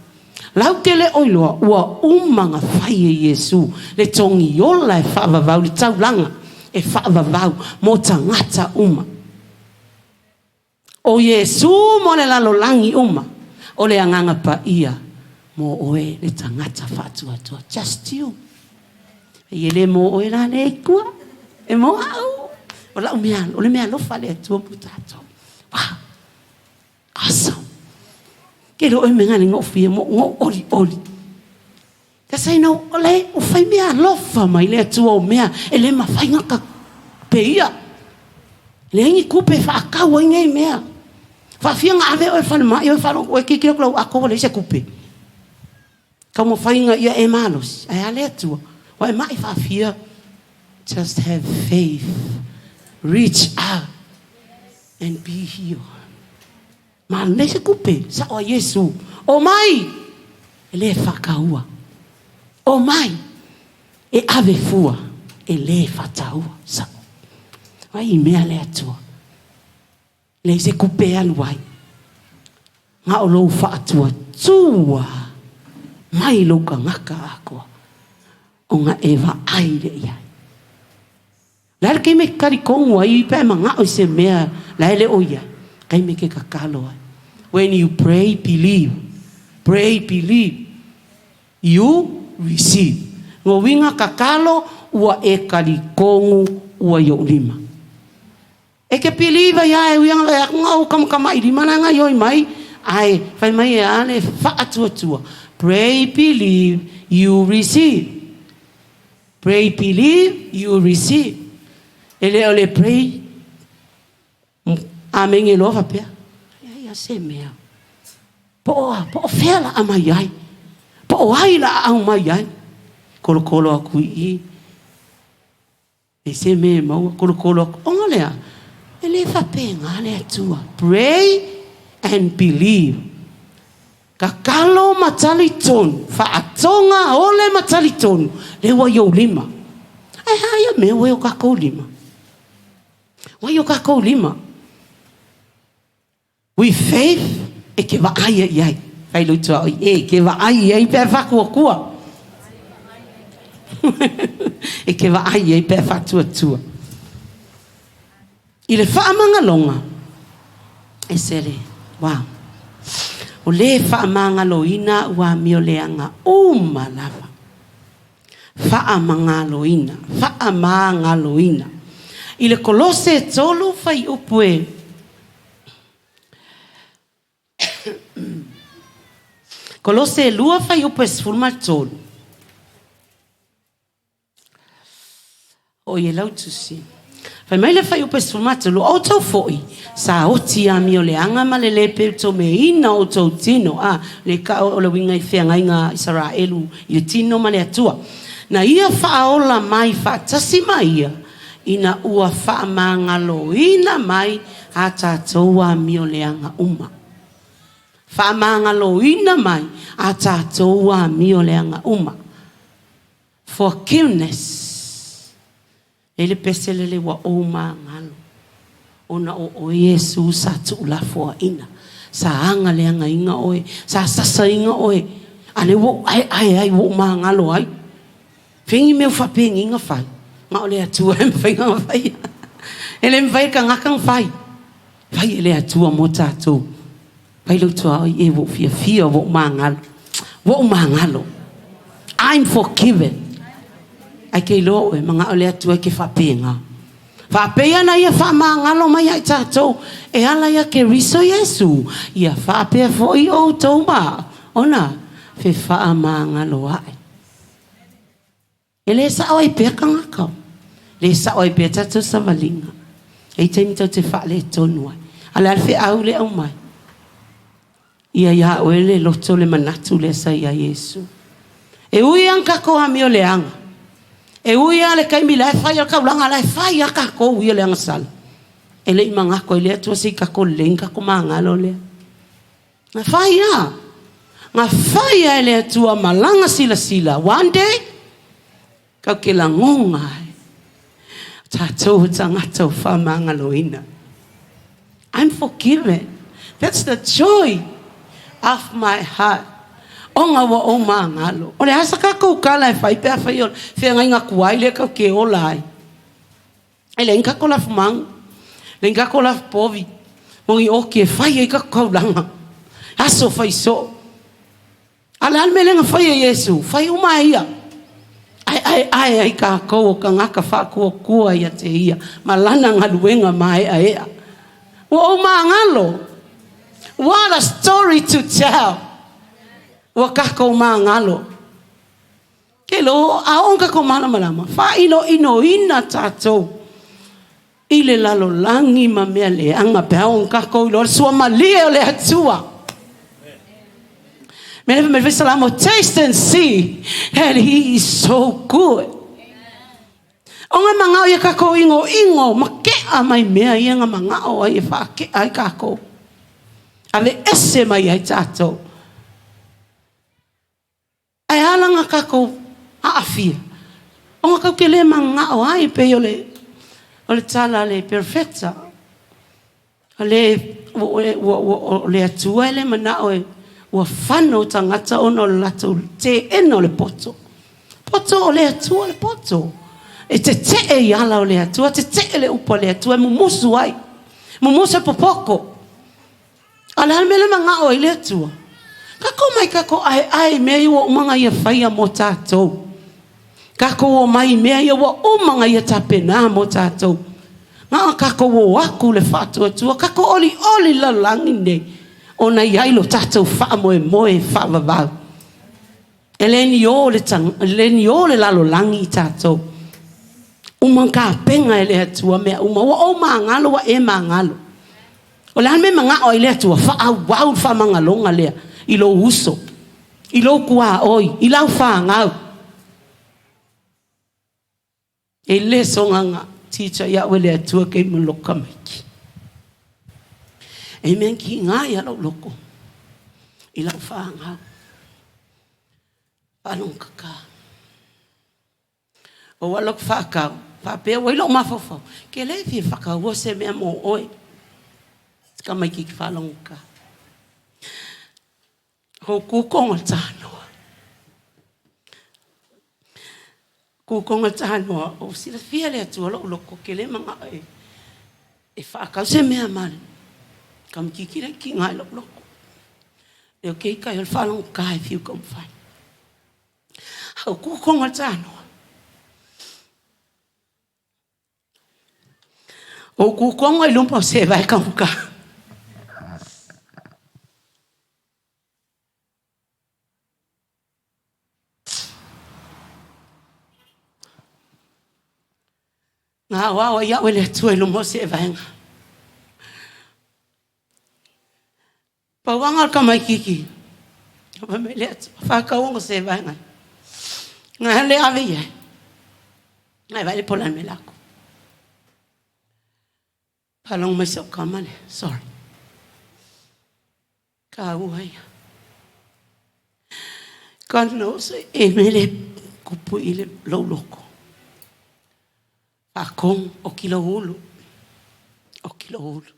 Lau te le o iloa ua uma na fai e Iesu le togiola e faavavau, le taulaga e faavavau mo tagata uma. O Iesu mo le lalolagi uma, o le Agaga Paia mo oe le tagata faatuatua. Just you. E le mo oe la le Atua, e mo au. O lau mea, o le mea alofa a le Atua mo tatou. Wow. Awesome. Ke lo oe me ngale ngō fia mo ngō oli oli. Ka say no, ole, o fai mea alofa mai le Atua o mea e le mafai na ka peia. Leai ni kupe e faakau ai nei mea. Faafia na ave oe falemai oe faalogo oe kikilo atu lau ato ua leai se kupe. Taumafaiga ia e malosi, ae a le Atua? Ua e mai faafia. Just have faith. Reach out and be healed. Malelei se kupe, sao a Iesu. O mai! E le faataua. O mai! E ave fua, e le faataua. Sao. Ai i mea le Atua. Leai se kupe e alu ai. Na o lou faatuatua mai lou tagata atoa, ona e vaai lea i ai. Le a le taimi e te talitonu ai pe a e manao i se mea la e le o i ai, taimi e te tatalo ai. When you pray, believe. Pray, believe. You receive. Lona uiga tatalo ua e talitonu ua i ou lima. E te piliva ia e ui ana le aku nga ou kamakamaʻilima la nga ioi mai, ae fai mai e a le faatuatua. Pray, believe, you receive. Pray, believe, you receive. E le o le pray, amene loa faapea, leai a se mea. Po o a, po o fea la a mai ai? Po o ai la a aumai ai? Kolokolo aku i i. E se mea e maua, kolokolo aku. Ona lea, e le faapena le Atua. Pray and believe. Tatalo ma talitonu, faatoga ole ma talitonu, lea ua i ou lima. Ae a ia mea ua i o kakou lima? Ua i o kakou lima. With faith, e ke vaai ai i ai. Fai lou tuaoi, e ke vaai i ai pe a faatuatua. E ke vaai i ai pe a faatuatua. I le faamagaloga, e sele, wow. O le faamagaloina ua amio leaga uma lava. Faamagaloina, faamagaloina. I le Kolose 3 fuaiupu e Kolose 2 fuaiupu e 13. Oi e lau tusi. Fai mai le fuaiupu e 13, O outou foi, sa oti i amioleaga ma le lē peutomeina o outou tino, a, le ka o le uiga i feagaiga a Isaraelu i le tino ma le Atua, na ia faaola mai faatasi ma ia, ina ua faamagaloina mai a tatou amioleaga uma. Faamagaloina mai a tatou amioleaga uma. Forgiveness. E i ai le pese lele ua ou magalo ona o oe Iesu sa tuulafoaina, sa agaleagaina oe, sa sasaina oe, a lea ua ou aeae ai, ua ou magalo ai. Fai ni mea ua faapeni na fai, na o le Atua e mafai ona faia. E le mafai e tagata ona fai. Fai e le Atua mo tatou. Fai lou tuaoi, e ua ou fiafia, ua ou magalo. Ua ou magalo. I'm forgiven. Ae ke iloa oe, manao le Atua e ke faapena. Faapea na ia faamagalo mai ia i tatou e ala ia Keriso Iesu, ia faapea foi outou ma ona fefaamagaloa'i. E le sao ai pea tagata. Le sao ai pea tatou savaliga. E i ai taimi tatou te faaletonu ai. A o le a le feau lea e aumai? Ia ia oe le loto le manatu lea sa ia Iesu. E ui lava na tatou amio leaga, e ui lava le taimi la e fai a le taulaga, la e fai lava tatou ia le agasala. E le i manatu ai le Atua se i tatou lelei ona tatou magalo lea. Na fai lava. Na fai lava e le Atua ma lana silasila. One day, tatou te lagona ai, o tatou o tagata ua faamagaloina. I'm forgiven. That's the joy of my heart. Ona ua ou magalo. O le a sa tatou tala e fai pe afai o le feagaiga tuai lea tatou te ola ai? E leai ni tatou lafumagu, leai ni tatou lafupovi, mo ni oki e fai ai tatou taulaga, aso fai soo. A o le a le mea lea na fai e Iesu? Fai uma e ia. Ae aeae ai tatou o tagata faatuatua ia te ia ma lana galuega maeaea. Ua ou magalo. What a story to tell! Ua tatou magalo. Ke lo, a oo tatou malamalama, faailoinoina tatou i le lalolagi ma mea leaga pe a oo tatou iloa le suamalie o le Atua. Mea le fai Salamo, taste and see that he is so good. Ona e manao ia tatou inoino ma kea mai mea ia na manao ai e faakea ai tatou. Ave ese mai ai tatou. Ae a la na tatou aafia? Ona tatou te le manao ai pei o le o le tala a le perofeta. O le o le Atua e le manao e ua fano tagata ona o le latou teena o le poto. Poto o le Atua le poto. E tetee i ala o le Atua, tetee le upu a le Atua e mumusu ai. Mumusu e popoto. A o le a le mea lea e manao ai le Atua? Tatou omai tatou aeae i mea ia ua uma ona Ia faia mo tatou. Tatou omai i mea ia ua uma ona Ia tapena mo tatou. Na ona tatou o atu le faatuatua, tatou olioli i le lalolagi lenei, ona e i ai lo tatou faamoemoe faavavau. E le ni o le, le ni o le lalolagi i tatou. Uma ona tapena e le Atua mea uma. Ua ou magalo, ua e magalo. O le a le mea e manao ai le Atua? Faaauau le faamagaloga lea i lou uso, i lou tuaoi, i lau fanau. E le sogaga teacher ia au e le Atua kei maloka maiki. E mea ki ngā ia lou loko i lau fanau. Whaalongakaka. O ua loko whaakau, whaapea ua i lou mafaufau, ke le fia whakaua se mea mō oe. Ka mai ki whaalongaka. Ho kūkonga tānoa. Kūkonga tānoa, o silafia le Atua lou loko, ke le mangao e, e whaakau se mea ma ka mkikira ki ngā lou loko. Leo ke kai o le whaalongaka e whiu ka umwhai. Hau kūkonga tānoa. O kūkonga i luma o se vai ka muka. Na aoao ai au e le Atua i luma o si e vaega. Pauaga o le tamaititi, fai mai le Atua, whakauongo se vaega. Ngā le ave ia. Ngai vai le pola me lako. Palong mai se kama le. Sorry. Ka ua ia. God knows e mele kupu i le lou loko. Faakong o kilo ulu. O kilo ulu.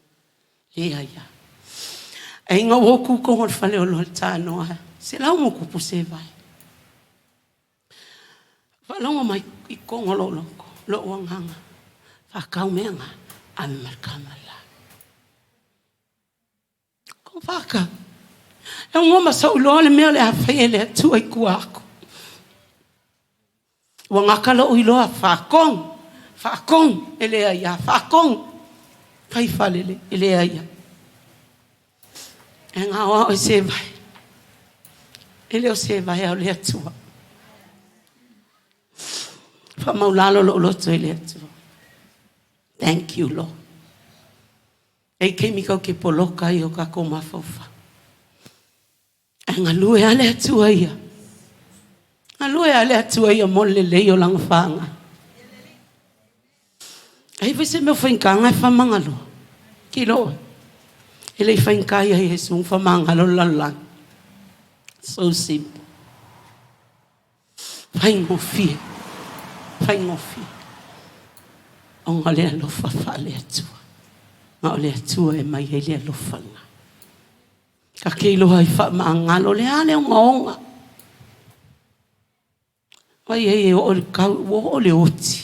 Lea ia. E inga ua ku kongo le fale o loa le tānoa. Se lau mo kupu se vai. Faalogo mai i kongo lou loko, lou agaga. Whakau mea ngā, ame ma le kama la. Ko whaka. E ngoma sa uloa le mea le a whai e le atua i kua aku. Ua ngaka lou iloa whakong, whakong e lea ia, whakong. Whai whalele e lea ia. E ngā oa o se vai. E leo se vai au le atua. Whamaulalo lou loto e le Atua. Thank you, Lord. E kemi kau ke poloka i o kako mafaufa. E ngalue a le Atua ia. Ngalue a le Atua ia mo le lei o langa whaanga. Ai fai se mea whaingkanga e whamangalo. Ki lo. E lei whaingka ia Yesu whamangalo lalang. So simple. Faigofie, faigofie. Ona o le alofa faale-Atua. Ma o le Atua e mai ai le alofa lena. Ka ke iloa i faamagalo le a le ogaoga. Vai ai e oo le kau, ua oo le oti.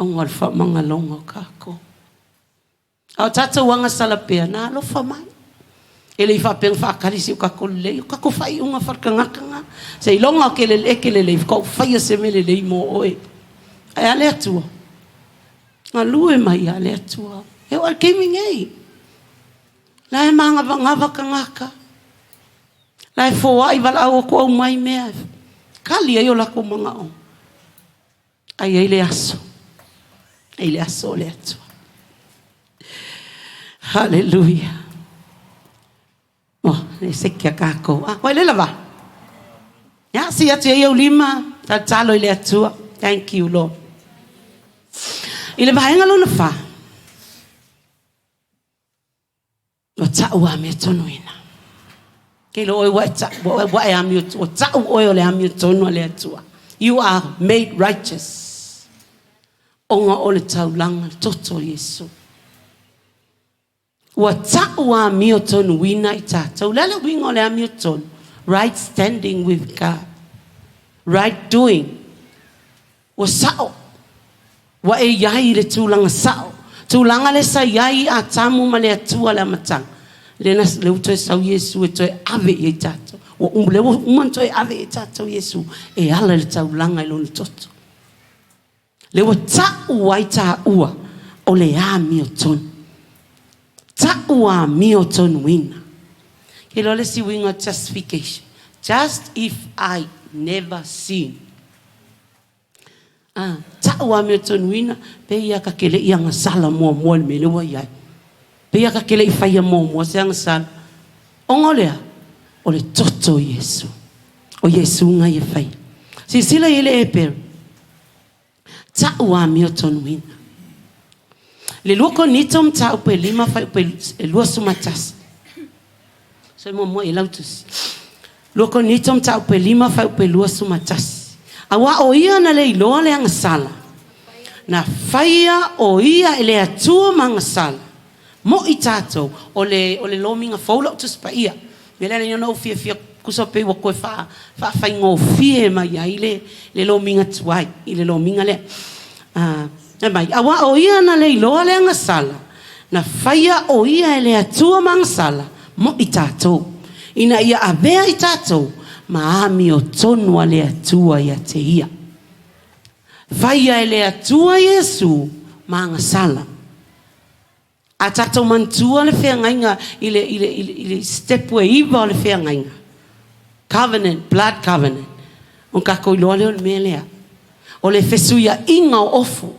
Ona o le faamagaloga o kākou. A o tātou agasala pea, na alofa mai. E le i faapea na faakali si o kākou lelei, o kākou faaiuga faale-tagata Se iloga o ke lele, e ke lelei, whakau whaia se me lelei mō oe. Ae a le Atua. Galue mai a le Atua. E o al keimi nei. La e māgavagava kangaka. La e fōai walaau o ko au mai mea. Kali ai o lako manga o. Ai ai le aso. Ai le aso o le Atua. Hallelujah. Oh, e se kia kākou. Ah, wai lela va. Ya, si atu e iau lima, tatalo i le Atua. Thank you, Lord. I le vaenga lona wha. Ua ta'u amiotonu-ina. Ke iloa oe ua e ta'u, ua e amio, ua ta'u oe o le amiotonu a le Atua. You are made righteous. Ona o le taulaga, le toto o Iesu. Ua ta'u amiotonuina i tatou. Le a le uiga o le amiotonu? Right standing with God. Right doing. Ua sa'o. Ua e i ai i le tulaga sa'o. Tulaga lea sa i ai Atamu ma le Atua le amataga. Lea na, lea ua toe sau Iesu e toe ave i ai tatou. Ua um, lea ua uma ona toe ave i ai tatou Iesu e ala i le taulaga i lona toto. Lea ua ta'u ai tāua o le amiotonu. Ta'u amiotonuina. Ke iloa le isi uiga o justification. Just if I never sin. Ah, ta'u amiotonuina, pe ia ka ke le i agasala muamua i le mea lea ua i ai. Pe ia ka ke le i faia muamua se agasala. Ona o le a? O le toto o Iesu. O Iesu ngai e faia. Silasila i ai le Eperu. Ta'u amiotonuina. Le lua Konito mataupu e lima fuaiupu e 21. So muamua i lau tusi. Lua Konito mataupu e lima fuaiupu e 21. Auā o ia na le iloa le agasala, na faia o ia e le Atua ma agasala, mo i tatou, o le, o le lomiga fou lau Tusi Paia. Mea lea na ou fiafia kusa pei ua toe faa, faafaigofie mai ai le, le lomiga tuai i le lomiga lea. Ah, mai, auā o ia na le iloa le agasala, na faia o ia e le Atua ma agasala mo i tatou, ina ia avea i tatou ma amiotonu a le Atua ia te ia. Faia e le Atua Iesu ma agasala. A tatou manatua le feagaiga i le, i le, i le, i le step e iva o le feagaiga. Covenant, blood covenant. O kākou iloa lea o le mea lea. O le fesuiaiga o ofu.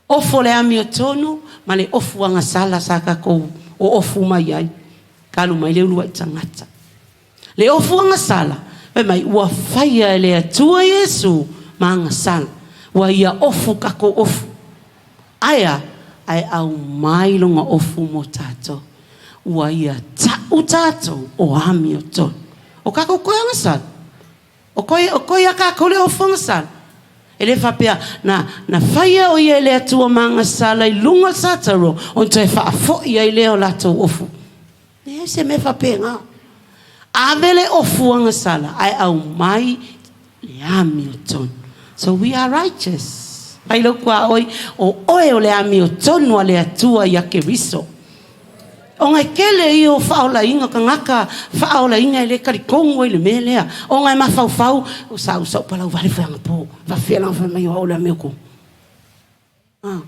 Ofu o le amiotonu ma le ofu agasala sa tatou oofu mai ai talu mai le uluai tagata. Le ofu agasala, fai mai ua faia e le Atua Iesu ma agasala, ua ia ofu tatou ofu. Aea? Ae aumai lona ofu mo tatou. Ua ia ta'u tatou o amiotonu. O tatou toe agasala. O koe, o koe ia kākou le ofu agasala. E le faapea, na, na faia o ia e le Atua ma agasala i luga o le sataro, ona toe faafoi ai lea o latou ofu. Leai se mea faapena. Ave le ofu agasala ae aumai le amiotonu. So we are righteous. Fai lou tuaoi, o oe o le amiotonu a le Atua ia Keriso. Ona e tele ia o faaolaina tagata faaolaina e le talitonu ai le mea lea. Ona e mafaufau, o sa u palau vale foi anapo. Faafefea la ona fai mai o au o le amiotonu. Ah,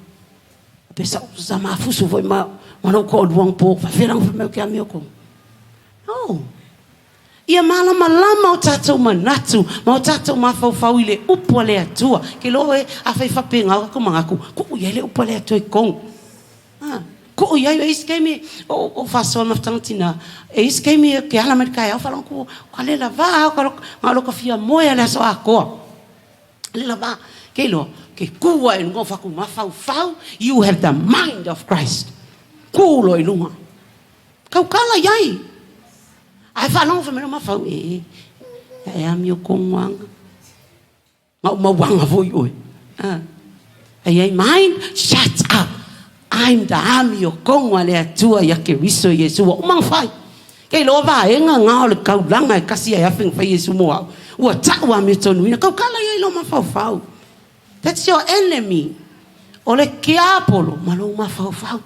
pe sa sa mafusu foi ma ma lou toalua anapo. Faafefea la ona fai mai ou te amiotonu. No. Ia malamalama o tatou manatu ma o tatou mafaufau i le upu a le Atua. Ke loa oe afai faapena o tatou manatu, tuu i ai le upu a le Atua i totonu. A, tuu i ai, e i ai isi taimi o faasoa ma fetaga tina, e i ai isi taimi e te ala mai le taeao faalogo atu ua lela va a, na o lota fia moe a le aso atoa. Lela va, ke iloa, ke kū ae i luga o fatu mafaufau, you have the mind of Christ. Kū loa i luga. Tautala i ai. Ae faalogo fai mai lou mafaufau, ee, e amio kogu aga. Na ou mauaga foi oe. Ah. Ai ai, mind, shut up. I'm the amiotoga a le Atua ia Keriso Iesu ua uma ona fai. Kei loa vaega nga o le taulaga e kasi ae afe na fai Iesu mo au. Ua ta'u amiotonuina. Tautala i ai lou mafaufau. That's your enemy. O le tiapolo ma lou mafaufau.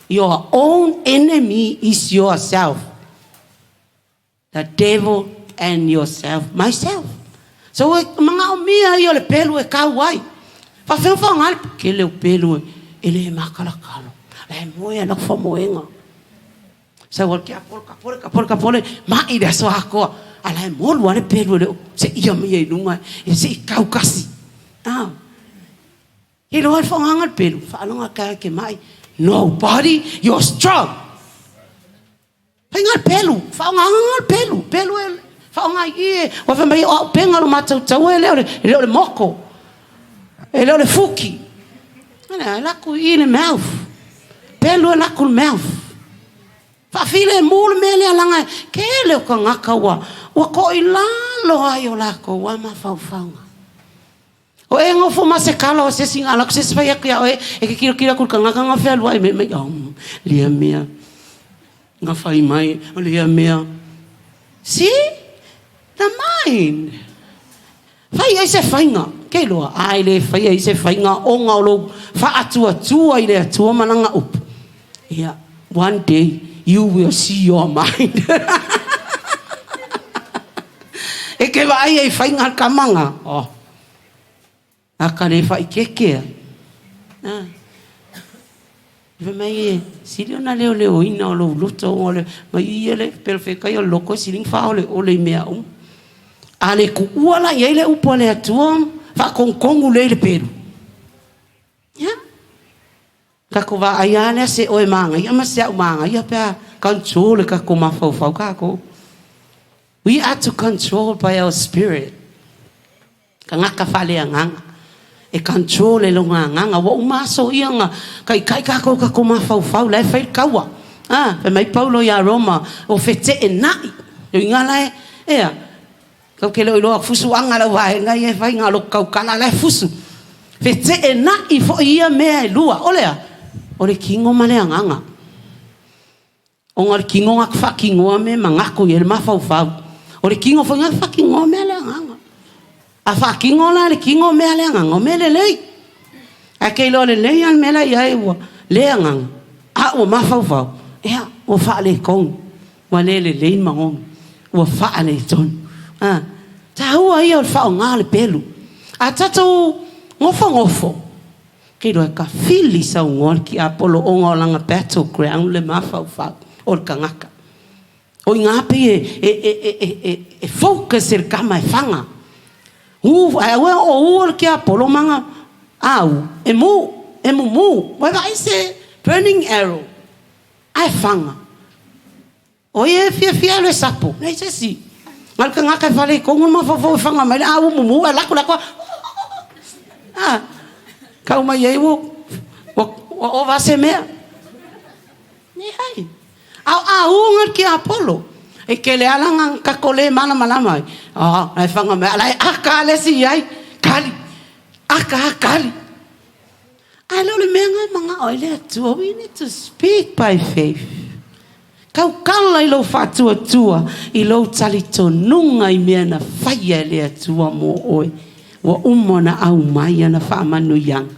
Your own enemy is yourself. The devil and yourself, myself. So e manaomia ia o le pelu e kau ai. Faafefea faaaoga le kele o pelu e le makalakalo. La e moe ana famoega. Sau al ke apolo, ka pole, ka pole, ka pole, ma'i le aso atoa. A la e molu a le pelu e le o seia mai ai i luga e se i kau kasi. Ah. He roa le whaongaga le pelu, whaaloga ka ke mai. Nobody, you're strong. Faiga le pelu, whaongaga le pelu, pelu e whaonga i e, wa wha mai o au penga lo mātou taua e leo le, e leo le moko, e leo le fuki. Ana, e laku i le mouth. Pelu e laku le mouth. Faafilemu le mea lea laga e kele o tagata ua, ua toilalo ai o lakou a mafaufauga. O e nofo ma se kala o se isi ala ku se isi fai atu ia oe e ke kilokilo aku i le kanaka nga fealuai mai mai oh lea mea nga fai mai o lea mea. See? The mind. Fai ai se faiga. Ke iloa, a e le fai ai se faiga ona o lou faatuatua i le Atua ma lana upu. Ia, one day you will see your mind. E ke vaai ai faiga le kama nga. Oh. A ka le faaikeeke ai. A. Fai mai e, sili ona leoleoina o lou loto ona o le mai ia le pelefekai o le loko e sili ona faaoleole i mea uma. A le tuua la i ai le upu a le Atua, faatogutonu lea i le pelu. Ia. Tatou vaai lava lea se oe manaia ma se au manaia pe a control e tatou mafaufau tatou. We are to control by our spirit. Tagata faaleagaga e control e lona agaga. Ua uma aso ia na taitai tatou i tatou mafaufau la e fai le taua. A, fai mai Paulo ia Roma, o feteenai. Le uiga la e, ea, Tou te le o iloa fusuaga lau vaega ia e fai na o lou tautala la e fusu. Feteenai foi ia mea e lua. O le a? O le tino ma le agaga. Ona o le tino na te faatinoa mea e manatu i ai le mafaufau. O le tino foi na te faatinoa mea le agaga. A faatino la le tino mea le agaga, o mea lelei. Ae ke iloa lelei lava le mea la i ai ua le agaga, a ua mafaufau, ia, ua faaletonu. Ua le lelei le magogi, ua faaletonu. A, taua ia o le faaaoga o le pelu. A tatou nofonofo, ke iloa e kafili saunoa le tiapolo ona o lana battle ground le mafaufau o le tagata. O i ina pei e, e, e, e, e, e focus e le kama e faga. U, ae aua o u o le tiapolo ma ana au, e mu, e mumu. Ua e vaai i se burning arrow, ae faga. O ia e fiafia alu e sapo, leai se isi. Na o le tagata e faaletonu le mafaufau e faga mai le au mumu ae alu atu le atoa. Ah, tau mai ai ua, ua, ua ova se mea. Leai. A o auga le tiapolo. E tele lava lana tato le malamalama ai. Ah, la e faga mai, a la e aka lava le isi i ai. Kali, aka lava kali. Ae le o le mea lena e manao ai le Atua. We need to speak by faith. Tautala i lou faatuatua, i lou talitonuga i mea na faia e le Atua mo oe. Ua uma ona aumai ana faamanuiaga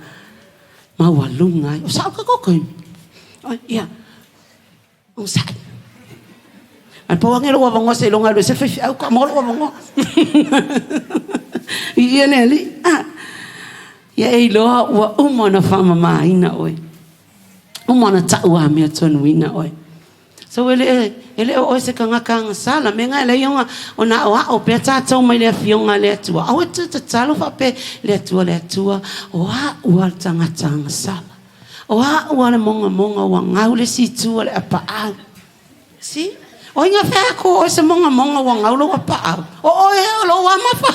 maualuga ai. O sa'u ka taimi. Ia, onosai. Ae pau ane lou avanoa seiloga e alu ese le faifeau faatoa maua lou avanoa. Viia le Alii. Ah. Ia e iloa ua uma ona faamamaina oe. Uma ona tau amiotonu oe. So e le, e le o oe se tagata agasala. Mea na e leai ona, ona aoao pea tatou mai le Afioga a le Atua. Aua e te tatalo faapea, Le Atua, le Atua, o a'u lava le tagata agasala. O a'u lava le mogamoga ua gau le isi itu o le apaau. See? O ai na fai atu o oe se mogamoga ua gau lou apaau? O oe o lou amafa.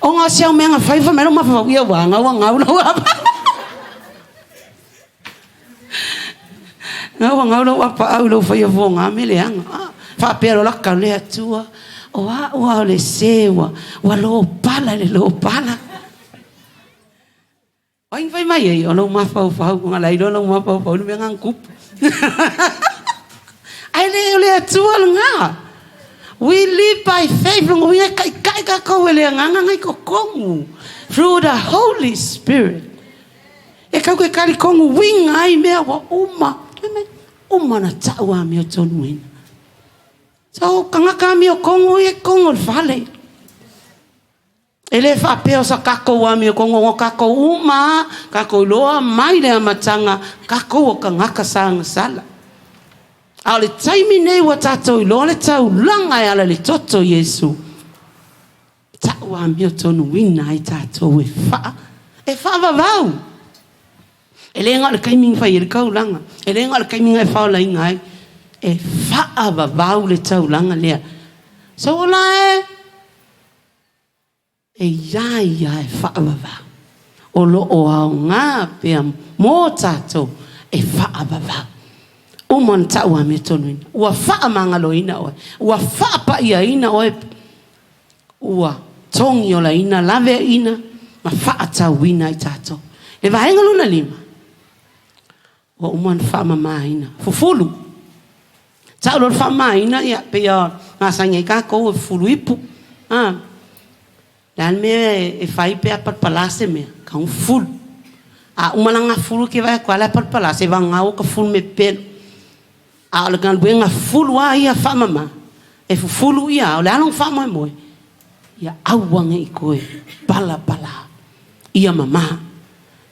Ona o si au mea na fai, fai mai lou mafaufau, ia ua gau, ua gau lou apaau. Gau ua gau lou apaau i lou faia fuaga me leaga. Ah, faapea loa laka le Atua, o a'u lava o le sē ua, ua lopala i le lopala. O ai na fai mai ai? O lou mafaufau, ona la iloa lou mafaufau i le mea na tupu. Ae le o le Atua lena. We live by faith. Lona uiga e taitai tatou e le Agaga na i totonu. Through the Holy Spirit. E tatou te talitonu uiga ai mea ua uma. Uma na tau amiotonuina. So, tagata amiotonu ia i totonu o le fale. E le faapea o sa tatou amiotoga ua tatou uma a, tatou iloa mai le amataga tatou o tagata sa agasala. A o le taimi nei ua tatou iloa le taulaga e ala i le toto o Iesu, tau amiotonuina ai tatou e faa, e faavavau. E le na o le taimi na fai ai le taulaga, e le na o le taimi na e faolaina ai, e faavavau le taulaga lea. So ola e! E iā ia e faavavau. O lo o aoga pea mo tatou e faavavau. Uma ona tau amiotonu ua faamagaloina oe, ua faapa'iaina oe, ua togiolaina, laveaina ma faatauina ai tatou. Le vaega lona lima, ua uma ona faamamaina. Fufulu. Tau loa le faamamaina, ia, pei lava masani ai tatou e fufulu ipu. A. Le a le mea e fai pe a palapala se mea? Tau fufulu. A uma la ona fufulu e te vaai atu lava la e palapala, seivagana ua ta fufulu me pepelo. A o le galuega fufulu lava ia faamama, e fufulu ia, o le a lona faamoemoe? Ia aua ne i toe palapala. Ia mama.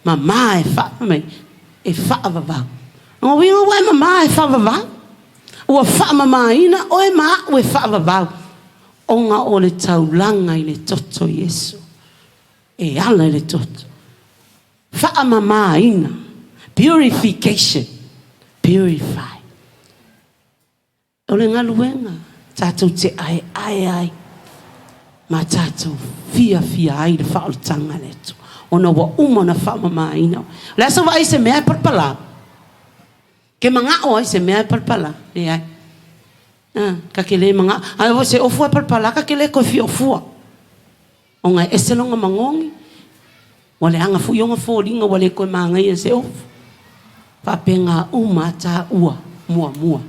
Mama e faa, fai mai, e faavavau. Lona uiga ua e mama e faavavau. Ua faamamaina oe ma a'u e faavavau, ona o le taulaga i le toto o Iesu. E ala i le toto. Faamamaina. Purification. Purify. O le galuega tatou te aeae ai ma tatou fiafia ai i le faaolataga a le Atua, ona ua uma ona faamamaina. O le a sau vaai i se mea e palapala? Ke manao ai se mea e palapala? Leai. Ah, ka ke le manao. Ae o se ofua e palapala, ka ke le toe fia ofua. Ona e ese lona magogi, ua leaga foi ona foliga ua le toe magaia se ofu. Faapena uma a taua muamua,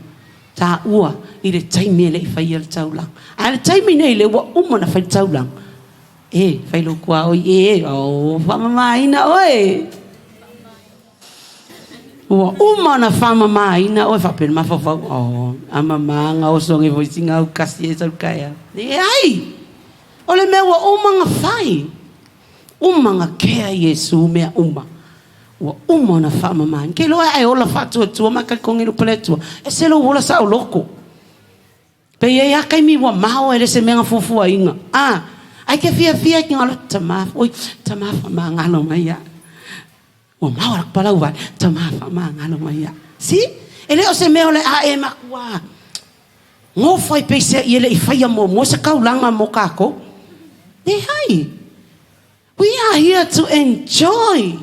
taua i le taimi e le i faia le taulaga. Ae le taimi nei lea ua uma ona fai le taulaga, e fai lou tuaoi e, oh, faamamaina oe. Ua uma ona faamamaina oe faapea le mafaufau, oh, a mama gaoso ane foi sina aukasi e sau taeao. Leai! O le mea ua uma ona fai, uma ona kea Iesu mea uma. Ua uma ona faamamaina. Ke iloa e ola faatuatua ma talitonu i lupa le Atua, ese lou ola saoloto. Pe i ai lava taimi ua mao e le se mea na fuafuaina. A! Ai ke fiafia ki ngalo tama, oi, tama whamangalo mai ia. Ua maoa le palau vale, tama whamangalo mai ia. See? E le o se mea o le a e makua. Gofo ai peisea i e le i whaia muamua se kaulanga mo kākou. Leai. We are here to enjoy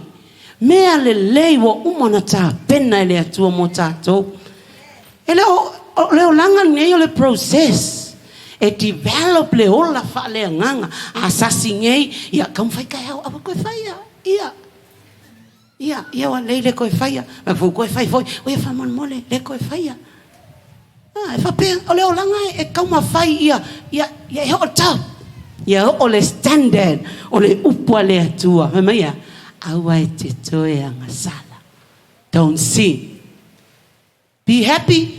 mea lelei ua uma ona tapena e le Atua mo tatou. E le o, o le olaga lenei o le process e develop le ola faaleagaga. A sasi nei, ia taumafai taeao, aua toe faia. Ia, ia, ia ua lelei le toe faia. Mai foi toe fai foi, o ia faamolemole, le toe faia. Ah, e faapea, o le olaga e taumafai ia, ia, ia e oo top. Ia oo le standard o le upu a le Atua. Fai mai a, aua e te toe agasala. Don't sin. Be happy,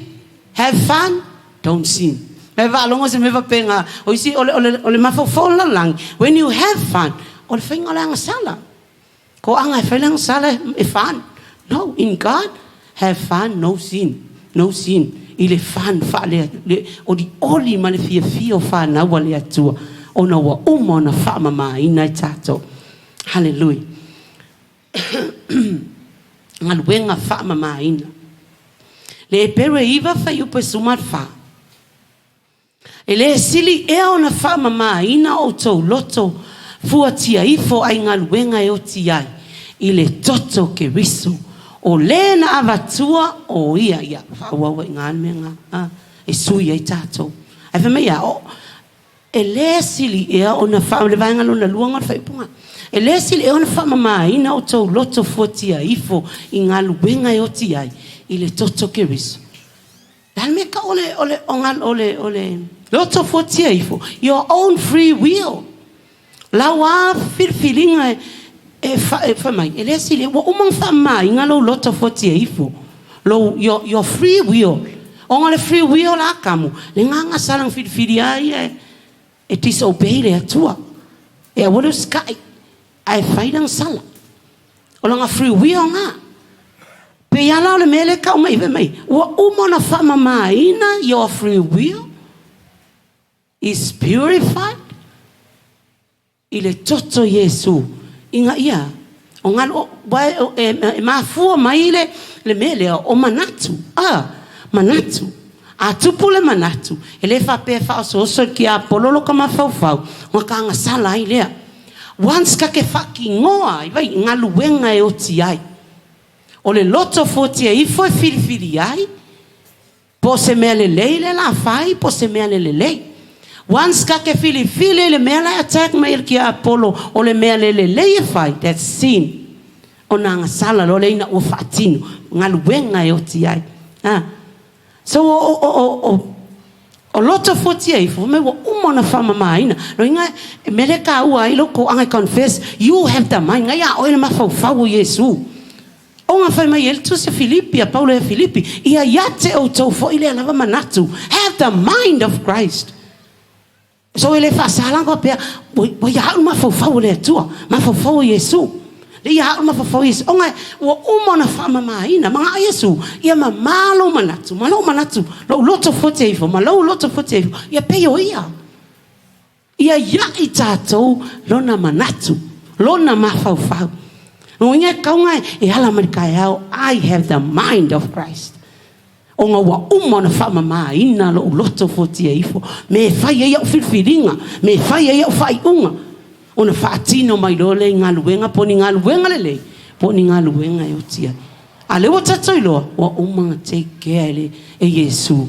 have fun, don't sin. Me faalogo se mea faapena, o isi, o le, o le, o le mafaufau o le lalolagi, when you have fun, o le faiga o le agasala. Ko aga e fai le agasala e fun. No, in God, have fun, no sin. No sin. I le fun, faale, le olioli ma le fiafia o fanau a le Atua, ona ua uma ona faamamaina i tatou. Hallelujah. Galuega faamamaina. Le Eperu e 9 fuaiupu e 14. E le sili ea ona faamamaina outou loto fuatia ifo ai galuega e oti ai i le toto o Keriso, o le na avatua o ia, ia, faaauau ai i le mea na, a, e sui ai tatou. Ae fai mai a, o, e le sili ea ona faa, le vaega lona lua o le faaiupuga, e le sili ea ona faamamaina outou loto fuatia ifo i galuega e oti ai i le toto o Keriso. Le a le mea tau o le, o le, o le, o le, o le loto fuatia ifo, your own free will. Lau a filifiliga e, e, fa, e fai mai, e le sili, ua uma ona faamamaina lou loto fuatia ifo. Lou, your, your free will. Ona le free will la kamu, le nganga sala na filifili ai e, e disobey le Atua. E aua le usikai, ae fai lana sala. O lana free will na. Pei lava la o le mea lea e tau mai fai mai, ua uma ona faamamaina your free will is purified i le toto o Iesu ina ia o galu o, e, e mafua mai le, le mea lea o manatu. Ah, manatu. A tupu le manatu, e le faapea e faaosooso i le tiapolo lo ka mafaufau, ona ka agasala ai lea. Once ka ke faatinoa ai, vai, galuega e oti ai. O le loto fuatia ifo e filifili ai, po o se mea lelei le la fai, po o se mea le lelei. Once ka ke filifili i le mea la e attack mai e le tiapolo o le mea le lelei e fai, that's sin. Ona agasala loa lea ina ua faatino, galuega e oti ai. Ah. So o, o, o, o, o loto fuatia ifo, fai mai ua uma ona faamamaina. Loiga e mea lea e taua ai lou toaga e confess, you have the mind, ngai a oe le mafaufau o Iesu. Ona fai mai ai le tusi a Filipi, a Paulo ia Filipi, ia ia te outou foi lea lava manatu, have the mind of Christ. So e le faasala faapea, ua ia au le mafaufau o le Atua, mafaufau o Iesu. Le ia au le mafaufau o Iesu. Ona ua uma ona faamamaina, manao Iesu, ia mamā lou manatu, ma lou manatu, lou loto fuatia ifo, ma lou loto fuatia ifo, ia pei o ia. Ia ia i tatou lona manatu, lona mafaufau. Lona uiga e tatau ona e ala mai le taeao, I have the mind of Christ. Ona ua uma ona faamamaina lou loto fuatia ifo, me e fai ai au filifiliga, me e fai ai au faaiuga, ona faatino mai loa lea i galuega, po o ni galuega lelei, po o ni galuega e oti ai. A o lea ua tatou iloa, ua uma ona take care e, le, e Iesu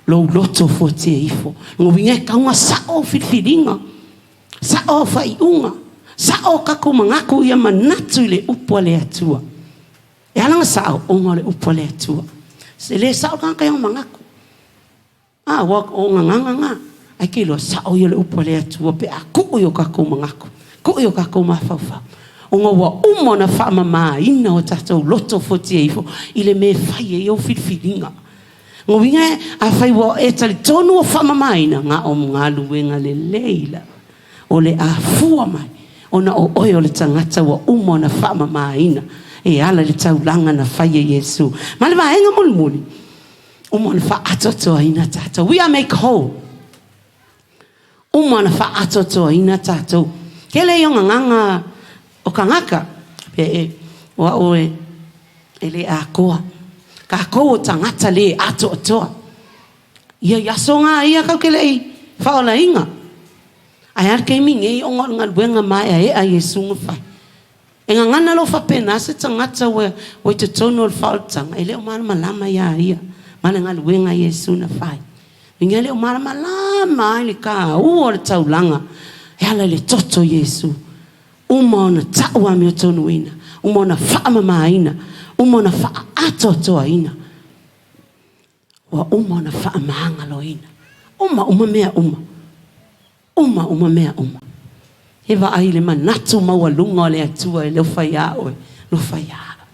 lou loto fuatia ifo. Lona uiga e tatau ona sao au filifiliga, sao au faaiuga, sao tatou manatu ia manatu i le upu a le Atua. E ala ona sao, ona o le upu a le Atua. E le sao le tagata i ona manatu. A, ua o gagana na. Ae ke iloa sao ia o le upu a le Atua pe a tuu i o tatou manatu, tuu i o tatou mafaufau. Ona ua uma ona faamamaina o tatou loto fuatia ifo i le mea e fai ai au filifiliga. Lona uiga, afai ua e talitonu ua faamamaina, na o galuega lelei lava o le a fua mai, ona o oe o le tagata ua uma ona faamamaina e ala i le taulaga na fai e Iesu. Ma le vaega mulimuli, uma ona faaatoatoaina tatou. We are make whole. Uma ona faaatoatoaina tatou. Tele ia o gagana o tagata, pe e, o au e, e le atoa. Tatou o tagata le atoatoa. Ia i aso na ia tatou te le i faaolaina. Ae a le taimi nei ona o le galuega maeaea a Iesu na fai. E gagana loa faapena se tagata ua i totonu o le faaolataga, e le o malamalama ia ia ma le galuega a Iesu na fai. Ina e le o malamalama ai le taua o le taulaga e ala i le toto o Iesu. Uma ona tau amiotonuina, uma ona faamamaina, uma ona faaatoatoaina. Ua uma ona faamagaloina. Uma uma mea uma. Uma uma mea uma. E vaai i le manatu maualuga o le Atua e alofa ia oe, alofa ia au.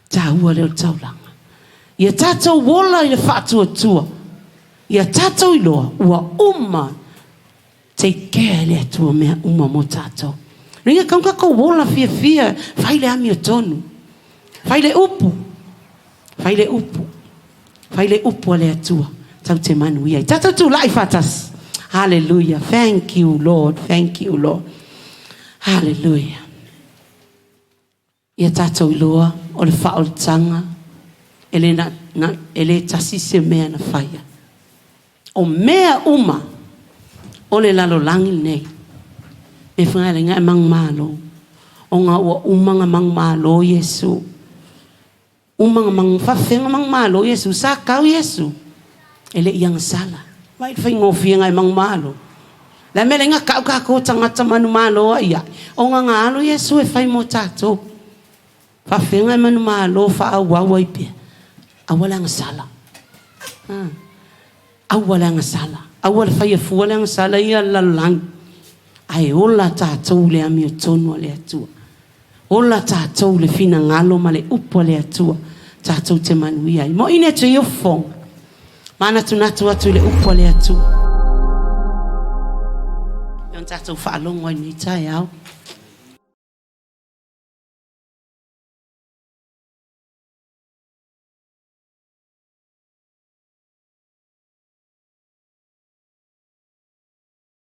Taua lea o le taulaga. Ia tatou ola i le faatuatua. Ia tatou iloa ua uma take care e le Atua mea uma mo tatou. Lea tau tatou ola fiafia, fai le amiotonu. Fai le upu. Fai le upu. Fai le upu a le Atua. Tau te manuia ai. Tatou tulai faatasi. Hallelujah. Thank you, Lord. Thank you, Lord. Hallelujah. Ia tatou iloa o le faaolataga e le, na, na, e le tasi se mea na faia. O mea uma o le lalolagi lenei, e whangaelenga e mangumalo. O ngā ua uma ngā mangumalo Iesu. Uma nga mang faafefea nga manumalo Iesu, sa kau Iesu e le i agasala. Vaai le faigofie nga e manumalo. Le a mea le nga kau kakou tagata manumalo ai ai, o nga nga alo Iesu e fai mo tatou. Faafefea nga e manumalo faaauau ai pea, aua le agasala. Aua le agasala. Aua le faia fua le agasala ia a le lalolagi. Ae ola tatou i le amiotonu a le Atua. Ola tatou i le finagalo ma le upu a le Atua tatou te manuia ai. Moʻini atu ia fofoga, manatunatu atu i le upu a le Atua. E ona tatou faalogo ai lenei taeao.